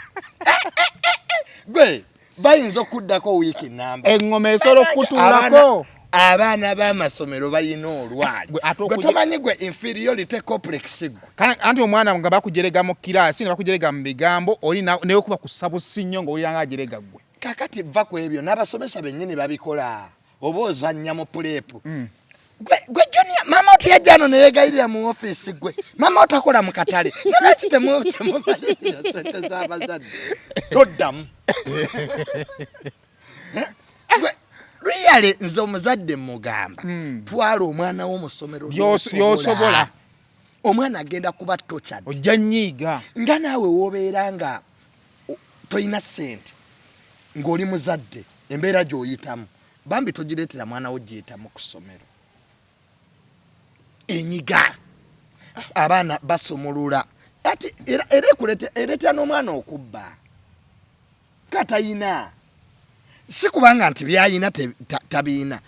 S1: Gwe bayinza okuddako wiiki namba.
S2: Eŋŋoma esobola okukutuulako.
S1: Abaana b'amasomero balina olwali.
S2: Gwe ate
S1: Gwe tomanyi gwe inferiority complex gwe.
S2: Anti omwana nga bakujerega mu kiraasi ne bakujerega mu bigambo, oli naye okuba kussa busi nnyo ng'owulira nga ajerega ggwe.
S1: Kakati va ku ebyo, n'abasomesa bennyini babikola, oba ozannya mu prep. Gwe junior, mama oteyajja ano neyegayirira mu ofiisi. Gwe mama otakola mu katale, nalwaki temubalirira sente z'abazadde? Toddamu. Gwe really, nze omuzadde mugamba, twala omwana wo mu ssomero
S2: Ly'osobola.
S1: Omwana agenda kuba tortured.
S2: Ojja nnyiiga.
S1: Nga naawe woobeera nga tolina ssente, ng'oli muzadde, embeera gy'oyitamu bambi togireetera mwana wo giyitamu ku ssomero. Enyiga abaana basumulula ati era ereetera n'omwana okubba katayina, si kubanga nti byayina tabiina,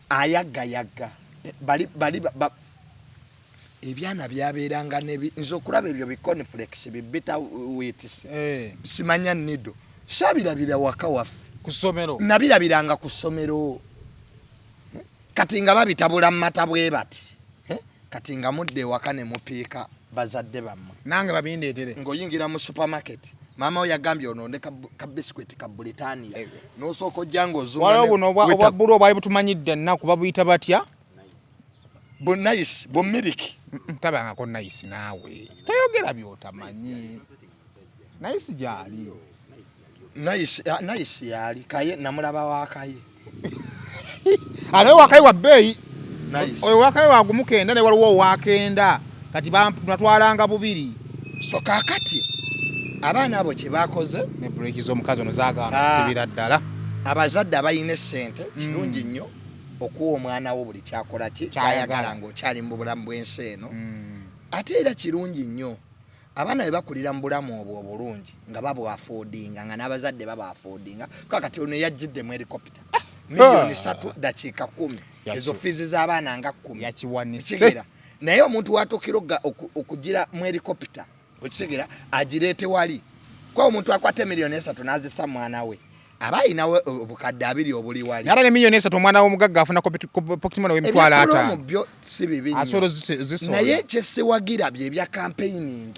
S1: ayaggayagga bali bali ebyana byabeeranga nebi. Nze okulaba ebyo bi cornflakes, bi bitter wheats, simanya nido, sabirabira waka waffe.
S2: Ku ssomero.
S1: Nabirabiranga ku ssomero. Kati nga babitabula mu mata bwe bati. Eh? Kati nga mudde ewaka ne mupiika bazadde bammwe.
S2: Nange babindeetere.
S1: Ng'oyingira mu supermarket, maama we yagambye ononde ka biscuit ka Britannia, n'osooka ojja ng'ozunga.
S2: Waliwo buno obwa bbulu obwali butumanyidde ennaku, babuyita batya?
S1: Bu Nice, bu miliki.
S2: Tabangako Nice. Naawe toyogera byotamanyi. Nice gyali.
S1: Nice, ah, Nice yali kaye, namulaba wakaye.
S2: Ate wakaye wa bbeeyi.
S1: Nice.
S2: Oyo wakaye wagumu kenda, naye waliwo owakenda. Kati natwalanga bubiri.
S1: So kaakati abaana abo kye bakoze,
S2: ne breki z'omukazi ono zaagaana.
S1: Ah.
S2: Sibira ddala.
S1: Abazadde abalina essente, kirungi nnyo okuwa omwana wo buli kyakola ki
S2: Kyayagala.
S1: kyayagala ng'okyali mu bulamu bw'ensi eno. Ate era kirungi nnyo abaana bwe bakulira mu bulamu obwo obulungi nga babwaffordinga, nga n'abazadde babaaffordinga. Kakati ono yajjidde mu helicopter, miliyoni 3 dakiika 10. Ezo fees z'abaana nga 10.
S2: Yakiwanise.
S1: Okitegeera? Naye omuntu watuukira okugira mu helicopter, okitegeera, agireete wali kwa omuntu akwata emiliyoni 3 n'azisa mwana we, aba ayinawo obukadde 20 obuli wali.
S2: Naye ate ne miliyoni 3, omwana w'omugagga afuna pocket money w'emitwalo
S1: Ebya promo
S2: 50.
S1: byo si bibi
S2: Asobola
S1: nnyo.
S2: zisobola.
S1: Naye kyesiwagira bye bya campaigning.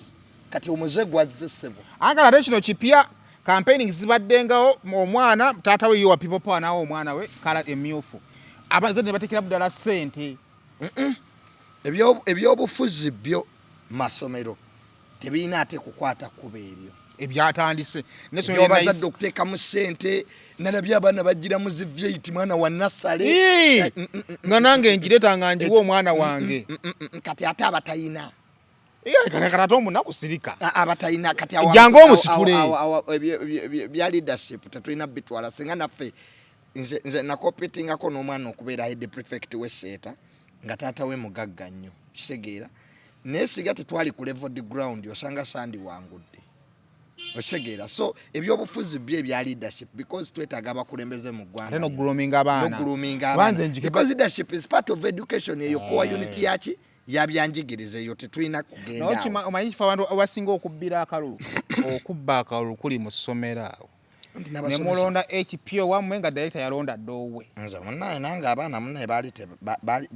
S1: Kati omuze gwazze, ssebo.
S2: Angala ate kino kipya. Campaigning zibaddengawo. Omwana taata we yewa People Power, nawe omwana we colour emyufu, abazadde ne bateekera ddala ssente.
S1: Ebyobufuzi byo masomero tebirina ate kukwata kkuba eryo.
S2: Ebyatandise n'essomero
S1: Ebyobazadde okuteekamu ssente, nalabye abaana bagira mu zi V8, mwana wa nursery.
S2: Ii! Nga nange ngireeta nga ngiwa omwana wange.
S1: Kati ate abatayina?
S2: Kati ate omunaku sirika.
S1: Abatayina kati
S2: Jangu omusitule.
S1: Bya leadership tetulina bitwala. Singa naffe nze nacompetingako n'omwana okubeera head prefect w'eseeta, nga taata we mugagga nnyo, kitegeera, naye singa tetwali ku leveled ground, osanga sandi wangudde, okitegeera. So ebyobufuzi byo ebya leadership, because twetaaga abakulembeze mu ggwanga.
S2: Ate n'okugroominga abaana.
S1: N'okugroominga
S2: Kuba nze
S1: abaana. Because leadership is part of education. Eyo core unit yaki yabyanjigiriza, eyo tetulina kugenda
S2: Naye
S1: awo.
S2: Omanyi kifo abantu abasinga okubbira akalulu, okubba akalulu kuli mu ssomero awo.
S1: Nti
S2: Ne
S1: n'abasomesa-
S2: mulonda HP owammwe nga director yalonda dda owuwe.
S1: Nze munnaye nange abaana munnaye baali baali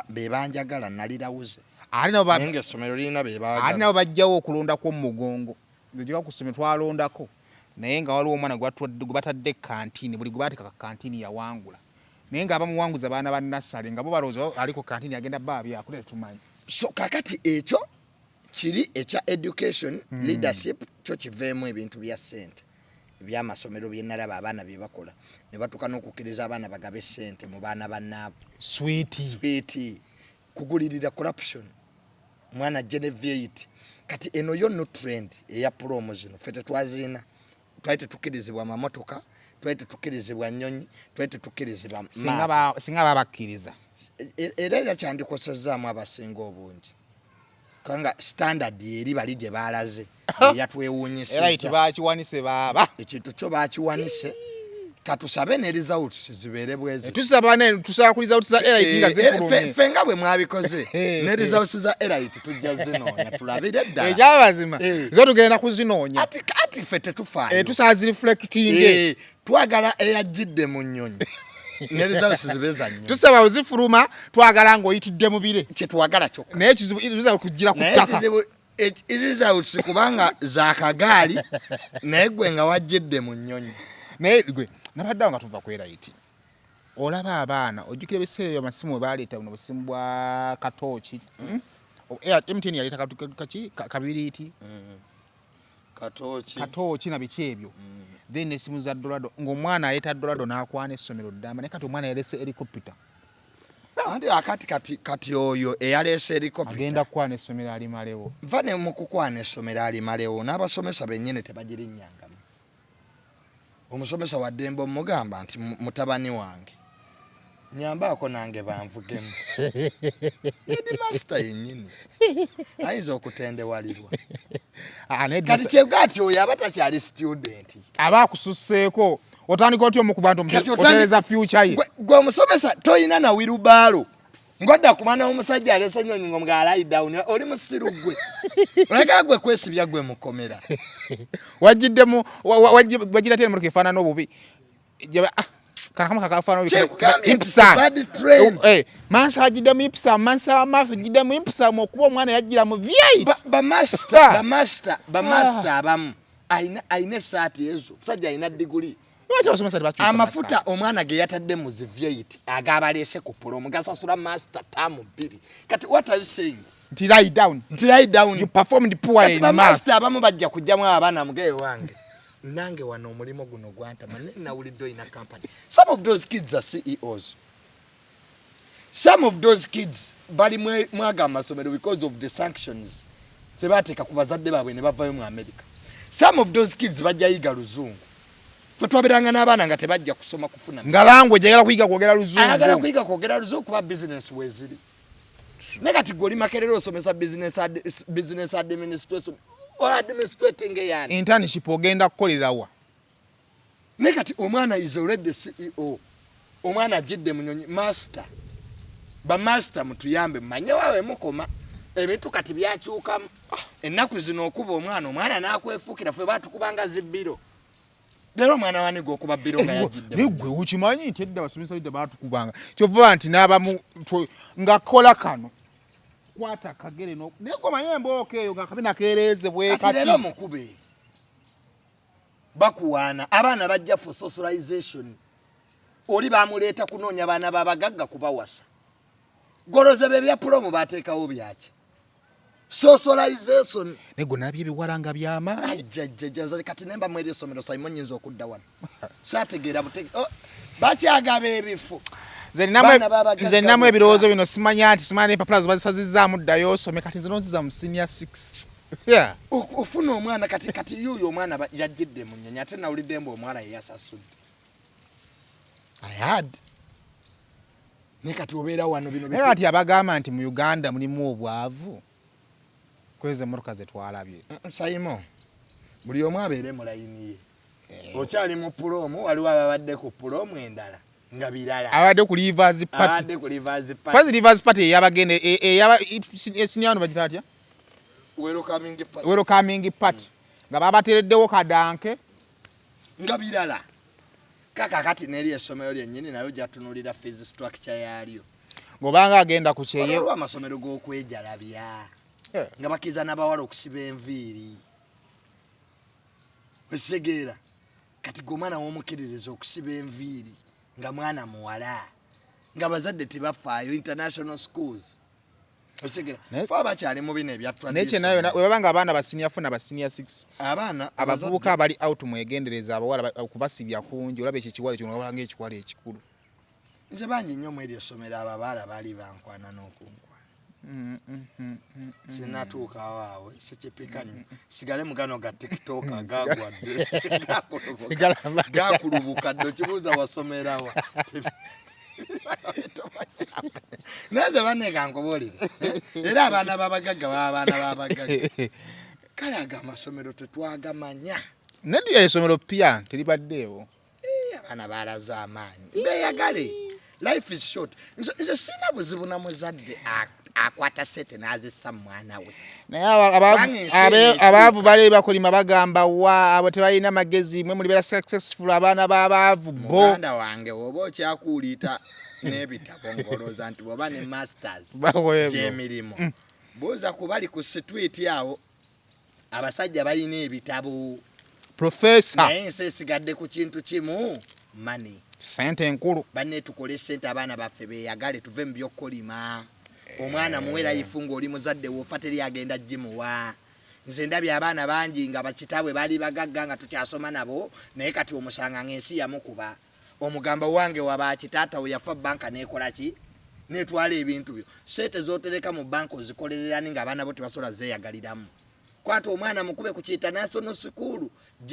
S1: be banjagala, nalirawuze.
S2: Ate nabo
S1: Naye nga essomero lirina be
S2: ate
S1: baagala.
S2: Nabo bajjawo okulonda kw'omugongo. Nze gye ku ssomero twalondako, naye nga waliwo omwana gwe batadde kantini. Buli gwe bateeka ka kantini yawangula, naye nga abamuwanguza baana ba nursery, nga bo balowooza ali ku kantini agenda bba byakulya, tetumanyi.
S1: So kakati ekyo kiri ekya education, leadership kyo kiveemu ebintu bya ssente ebyamasomero byenalaba abaana bye bakola, ne batuuka n'okukkiriza abaana bagabe ssente mu baana bannaabwe.
S2: Sweet.
S1: Sweet, kugulirira, corruption. Mwana ajje ne V8. Kati eno yo no trend eya promo zino ffe tetwaziina, twali tetukkirizibwa mamotoka. Twali tetukkirizibwa nnyonyi, twali tetukkirizibwa
S2: Singa
S1: maato.
S2: Singa babakkiriza.
S1: Era kyandikosezaamu abasinga obungi, kubanga standard eri bali gye balaze
S2: Era
S1: yatwewuunyisiza.
S2: Bakiwanise baaba.
S1: Ekintu kyo bakiwanise, katusabe ne results zibeere bwezi.
S2: Tusaba ne tusaba ku results za Elite nga zifulumye.
S1: Ffe nga bwe mwabikoze, ne results za Elite tujja zinoonya tulabire ddala.
S2: Ekyabazima
S1: Eh.
S2: zo tugenda kuzinoonya.
S1: Ati ffe tetufaayo.
S2: Tusaba zireflecting.
S1: Twagala eyajjidde mu nnyonyi ne results zibe za nnyonyi.
S2: Tusaba zifuluma, twagala ng'oyitidde mu bire.
S1: Kyetwagala kyokka.
S2: Naye ekizibu tusaba kugira ku
S1: Naye
S2: ttaka.
S1: ekizibu results kubanga za kagaali, naye gwe nga wajjidde mu nnyonyi.
S2: Naye gwe nabaddeawo nga tuva ku Elite, olaba abaana, ojjukira ebiseera ebyo amasimu we baleeta buno busimu bwa katooki? MTN yaleeta kaki kabiriiti.
S1: Katooki.
S2: Katooki na biki ebyo, then esimu za Dorado, ng'omwana aleeta Dorado n'akwana essomero ddamba. Naye kati omwana yalese helicopter.
S1: Anti akati kati oyo eyaleese helicopter
S2: agenda kukwana essomero alimalewo.
S1: Nva ne mu kukwana essomero alimalewo, n'abasomesa bennyini tebagirinnyangamu. Omusomesa waddembe omugamba nti, "Mutabani wange, nyambaako nange banvugemu." Headmaster yennyini ayinza okutendewalirwa.
S2: Ah, naye
S1: Kati kyega ati oyo aba takyali student.
S2: Aba akususseeko, otandika otya omukuba nti
S1: Kati
S2: otereza future ye?
S1: Gwe omusomesa toyina na wheelbarrow, ngodda ku mwana w'omusajja alese nyonyi ngo mga lie down. Oli musiru gwe, oleka gwe kwesibya gwe mukomera.
S2: Wagiddemu wagira tena emotoka efaanana obubi. Ah, kana kamu kakafaanana obubi.
S1: Kyekugambye nti
S2: Ipsum.
S1: Bad trend.
S2: Mansa agiddemu Ipsum, mansa w'amaaso agiddemu Ipsum, okuba omwana yajjira mu V8.
S1: Bamaster
S2: Ah.
S1: bamaster abamu ayina esaati ezo, musajja ayina diguli.
S2: Lwaki abasomesa tebakyusa
S1: Amafuta omwana ge yatadde mu zi V8 agabaleese ku prom gasasula master term 2. Kati what are you saying?
S2: Nti lie down.
S1: Nti lie down.
S2: You performed poorly
S1: Kati
S2: in math.
S1: Bamaster abamu bajja kujjamu abaana mugewe wange, nange wano omulimu guno gwantama, naye nawulidde olina company. Some of those kids are CEOs. Some of those kids bali mwaga amasomero because of the sanctions zebateeka ku bazadde baabwe ne bavayo mu America. Some of those kids bajja yiga luzungu. Ffe twabeeranga n'abaana nga tebajja kusoma kufuna
S2: nga language, ayagala kuyiga kwogera
S1: ayagala
S2: luzungu.
S1: Kuyiga kwogera luzungu kuba business weziri. Naye kati gwe oli Makerere osomesa business administration or administrating eyani?
S2: Internship ogenda kukolerawa?
S1: Naye kati omwana is already CEO, omwana ajidde munyonyi. Master, bamaster mutuyambe, mumanye waawe mukoma. Ebintu kati byakyukamu ennaku zino, okuba omwana n'akwefuukira. Ffe batukubanga zibbiro, leero omwana waniga okuba bbiro nga yajidde
S2: Naye gwe okimanyi nti edda abasomesa edda baatukubanga, kyova nti n'abamu nga kola kano kwata akagere naye gwe omanye embooko eyo nga kabina kereeze bwe
S1: Kati
S2: kati.
S1: Leero mukube bakuwaana, abaana bajja for socialization. Oli bamuleeta kunoonya baana babagagga kubawasa. Goloze be bya prom bateekawo byaki? Socialization.
S2: Naye gwe nalabye ebiwala nga byamaanyi.
S1: Ajjajjaja, kati nemba mweri essomero Simon nyinza okudda wano saategeera butege. Oh, bakyagaba ebifo.
S2: Nze
S1: Baana b'abagagga
S2: nze ninamu
S1: bokka.
S2: Ebirowoozo bino simanya nti simanya n'empapula zo bazisazizaamu, ddayo osome. Kati nze nonziza mu senior 6. Yeah.
S1: Ofuna omwana kati yuuyo omwana yajjidde mu nnyonyi, ate nawulidde mbu omwana yeyasasudde. I had naye kati obeera wano bino
S2: Naye kati abagamba nti mu Uganda mulimu obwavu kweza emmotoka ze twalabye.
S1: Saimo, buli omu abeere mu layini ye. Okyali mu prom, waliwo ababadde ku prom endala nga birala.
S2: Abadde ku leavers party.
S1: Abadde ku leavers party.
S2: Kwazi leavers party eyabagenda eyaba senior wano bagita atya?
S1: Welcoming party.
S2: Welcoming party nga babateereddewo kadanke.
S1: Nga birala. Kaka kati neri essomero lyennyini nayo jatunulira fees structure yaalyo.
S2: Ng'obanga agenda ku kyeye.
S1: Waliwo amasomero g'okwejalabya nga bakkiriza n'abawala okusiba enviiri, okitegeera? Kati gwe omwana w'omukkiririza okusiba enviiri nga mwana muwala, nga bazadde tebafaayo, international schools, okitegeera? Fe abakyali mu bino ebya
S2: Naye kyenayo webaba nga abaana ba senior 4 na ba senior 6,
S1: abaana
S2: abavubuka abali out, mwegendereza abawala okubasibya kungi. Olaba ekyo ekiwala kyo olaba nga ekiwala ekikulu.
S1: Nze bangi nnyo mu eryo essomero abo abaala baali bankwana n'okunkwana. Sinatuukawo awo, sikipika nnyo, sigale mugano ga TikTok agagwadde gakulubuka dde. Okibuuza wasomerawa? Naye ze baneka nkubuulire, era abaana babagagga baba abaana babagagga. Kale ago amasomero tetwagamanya.
S2: Nedya essomero pya teribaddeewo.
S1: Abaana balaze amaanyi, beyagale, life is short. Nze sina buzibu na muzadde akwata sente n'azissa mu mwana we.
S2: Naye abaavu bali bakolima, bagamba wa abo tebalina magezi, mwe mulibeera successful, abaana b'abaavu bo.
S1: Muganda wange, oba okyakuuliita n'ebitabo ng'olowooza nti bw'oba ne masters gy'emirimu, buuza ku bali ku street awo, abasajja balina ebitabo.
S2: Professor.
S1: Naye ensi esigadde ku kintu kimu, money.
S2: Sente enkulu.
S1: Banne, tukole sente, abaana baffe beeyagale, tuve mu byokkolima. Omwana muwe life ng'oli muzadde, wofa teri agenda gimuwa. Nze ndabye abaana bangi nga bakitaabwe baali bagagga nga tukyasoma nabo, naye kati omusanga ng'ensi yamukuba. Omugamba wange waba kitaata we yafa, banka nekola ki? Netwala ebintu byo. Sente zotereka mu banka ozikolererani ng'abaana bo tebasobola zeeyagaliramu? Kwata omwana mukube ku kiyita national school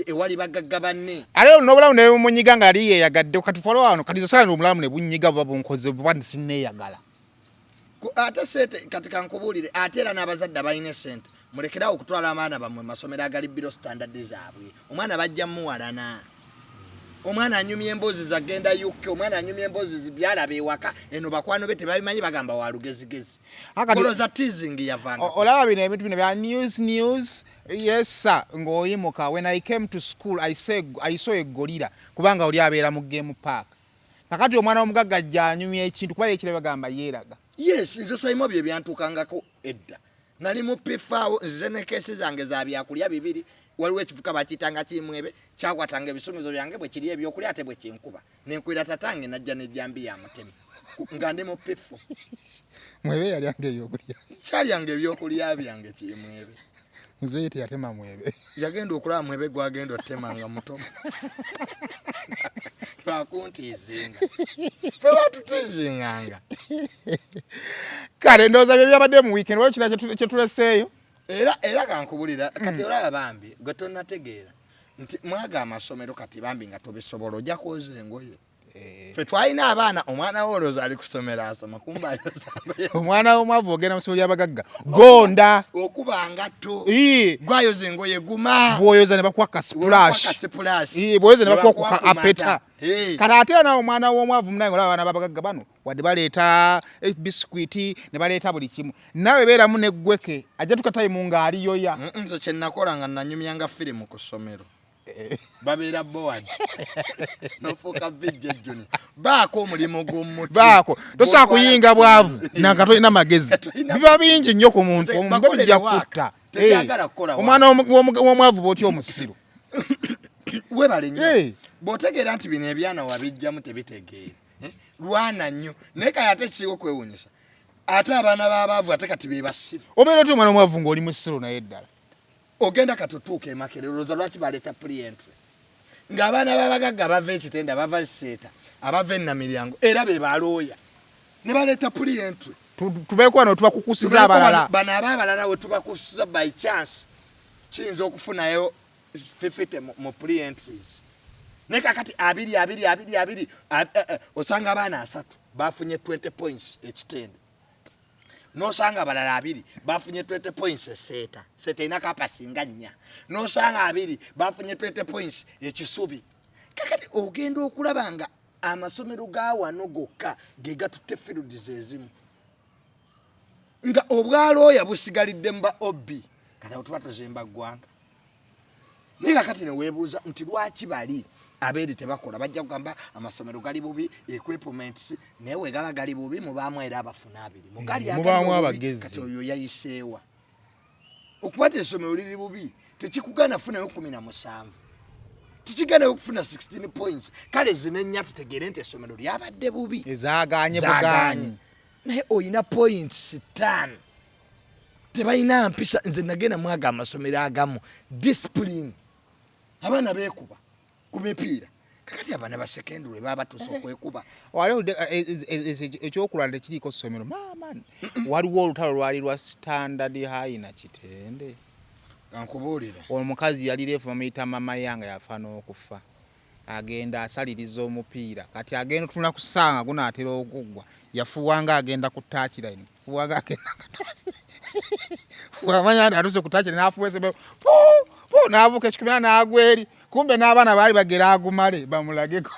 S1: ewali bagagga banne.
S2: Ate n'obulamu ne bumunyiga nga yali yeeyagadde. Kati folo wano kati sasa obulamu ne bunyiga, buba bunkoze buba sinneeyagala.
S1: Ate sente, kati kankubuulire, ate era n'abazadde abalina esente, mulekerawo okutwala abaana bammwe masomero agali below standard zaabwe. Omwana bajja muwalana. Omwana anyumya emboozi zagenda UK, omwana anyumya emboozi byalaba ewaka eno, bakwano be tebabimanyi, bagamba wa lugezigezi. Goloza teasing yavanga.
S2: Olaba bino ebintu bino bya news news, yes sir, ng'oyimuka. When I came to school, I saw a gorilla, kubanga oli abeera mu game park. Kakati omwana w'omugagga ajja anyumya ekintu kuba yekira, bagamba yeeraga.
S1: Yes, nze saimo bye byantuukangako edda. Nali mu pifaawo, nzize ne keesi zange za byakulya bibiri. Waliwo ekivuka bakiyitanga Kimwebe, kyakwatanga ebisumizo byange bwe kiri ebyokulya, ate bwe kinkuba nenkwira tatange najja nejjambi ya mutemi nga ndi mu P4.
S2: Mwebe yalyanga ebyokulya?
S1: Kyalyanga ebyokulya byange, Kimwebe.
S2: Muzeeyi teyatema Mwebe?
S1: Yagenda okulaba Mwebe gwagenda otema nga muto lwakuntiizinga, fe batutiizinganga.
S2: Kale ndowooza bye byabadde mu weekend. Waliwo kira kyetuleseeyo?
S1: Era kankubulira kati, olaba bambi gwe tonnategeera nti mwaga amasomero kati bambi nga tobisobola, ojja kwoza engoye. Ffe twalina abaana, omwana we olowooza ali kusomera asoma, kumba ayoza ngoye.
S2: Omwana w'omwavu ogenda mu ssomero ly'abagagga, gonda.
S1: Okuba ngatto.
S2: Ii.
S1: Gwayoza engoye, guma.
S2: Bw'oyoza ne bakuwa ka splash.
S1: Splash.
S2: Ii, bw'oyoza ne bakuwa ku ka
S1: Ne bakuwa ku
S2: apeta.
S1: mata.
S2: Kati ate era nawe omwana w'omwavu munaye, olaba abaana b'abagagga bano wadde baleeta bisikwiti ne baleeta buli kimu, naawe beeramu neggweke ajja tuka time ng'aliyoya.
S1: Nze kyenakola nga nanyumyanga firimu ku ssomero, babeera bored, nofuuka VJ Juni, baako omulimu gw'omuti.
S2: Baako tosobola kuyinga bwavu nanga tolina magezi. Biba bingi nnyo ku muntu omu,
S1: Bakolere
S2: bijja
S1: work.
S2: kutta.
S1: Tebyagala kukola work.
S2: Omwana w'omwavu bw'otya omusiru.
S1: Webale nnyo. Bw'otegeera nti bino ebyana wabijjamu tebitegeera, eh, lwana nnyo. Naye kale ate kiiwo kwewunyisa, ate abaana b'abaavu ate kati be basiru.
S2: Obeera otya omwana omwavu ng'oli musiru naye ddala?
S1: Ogenda kati otuuka emakere, olowooza lwaki baleeta pre-entry ng'abaana b'abagagga bava ekitenda, bava eseeta, abava enamiryango, era be balooya ne baleeta pre-entry?
S2: Tubeeko wano tubakukusiza abalala.
S1: Bano ab'abalala we tubakusiza, by chance kiyinza okufunayo 50 mu pre-entries, naye kakati abiri abiri abiri abiri osanga abaana 30 bafunye 20 points ekitende, nosanga abalala 20 bafunye 20 points eseeta, seeta erina campus nga nnya, nosanga 20 bafunye 20 points ekisubi. Kakati ogenda okulaba nga amasomero ga wano gokka ge gatutte fields ezimu, nga obwalooya busigalidde mu ba OB. Kati awo tuba tuzimba ggwanga? Naye kakati neweebuuza nti lwaki bali abeeri tebakola? Bajja kugamba amasomero gali bubi, equipments. Naye we gaba gali bubi, mubaamu era abafuna 20 mugali agali
S2: Mubaamu
S1: obubi.
S2: Abagezi.
S1: Kati oyo yayiseewa okuba ti essomero liri bubi tekikugana funayo 17, tekiganayo okufuna 16 points. Kale zino ennya tutegeere nti essomero lyabadde bubi.
S2: Ezaaganye.
S1: Zaagaanye.
S2: Bugaanyi.
S1: Naye oyina points 5, tebalina mpisa. Nze nagenda mwaga amasomero agamu discipline, abaana beekuba ku mipiira. Kakati abaana ba secondary baba batuuse okwekuba.
S2: Waliwo ekyokulala tekiriiko ssomero maama. Waliwo olutalo lwali lwa Standard High na Kitende.
S1: Nkubuulire.
S2: Omukazi yali refu bamuyita mama yanga, yafa n'okufa. Agenda asaliriza omupiira, kati agenda otunula ku ssaawa nga gunaatera okuggwa, yafuuwanga agenda ku touchline, fuuwanga agenda ku touchline, amanya nti atuuse ku touchline, n'afuuwa esomero pu pu, n'abuuka ekikomera n'agwa eri. Kumbe n'abaana baali bagera agumale bamulageko.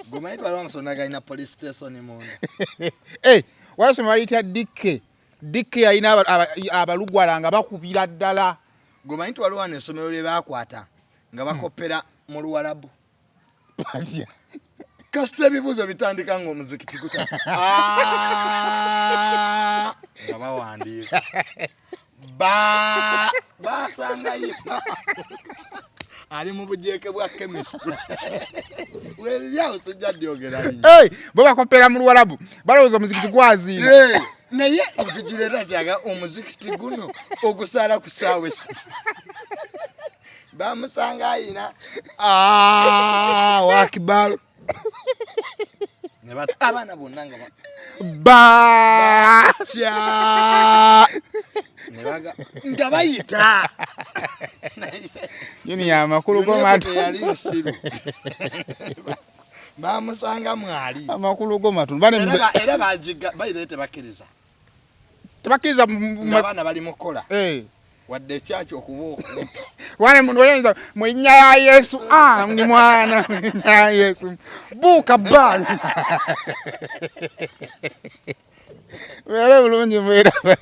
S1: Gomanyi twaliwo amasomero galina police station munda.
S2: Eh, wali baliyita Dikke. Dikke yalina abalugwala nga bakubira ddala.
S1: Gomanyi twaliwo wano essomero lye baakwata nga bakopera mu Luwalabu.
S2: Batya?
S1: Kasita ebibuuzo bitandika ng'omuzikiti guta, Ah! nga bawandiika ba basangayo ali mu bujeeke bwa chemistry weryawo, sijja dyogera linnya.
S2: Hey, bo bakopera mu Luwalabu, balowooza omuzikiti gwaziina.
S1: Eh, naye nzigirera tyaga omuzikiti guno ogusaala ku ssaawa 3, bamusanga ayina wakibalu abaana bonna nga
S2: ba
S1: batya ne nga bayita.
S2: Yini amakulu go
S1: Yuneeko
S2: matono.
S1: teyali nsiru, bamusanga mwali.
S2: Amakulu go matono. Bane
S1: Era bagiga bayire, tebakkiriza.
S2: Tebakkiriza
S1: Ng'abaana bali mukola wadde ekyaki okuba okumpi.
S2: Wane muntu oyinza mu linnya lya Yesu, ah, ndi mwana mu linnya lya Yesu, buuka bba beere bulungi mweraba.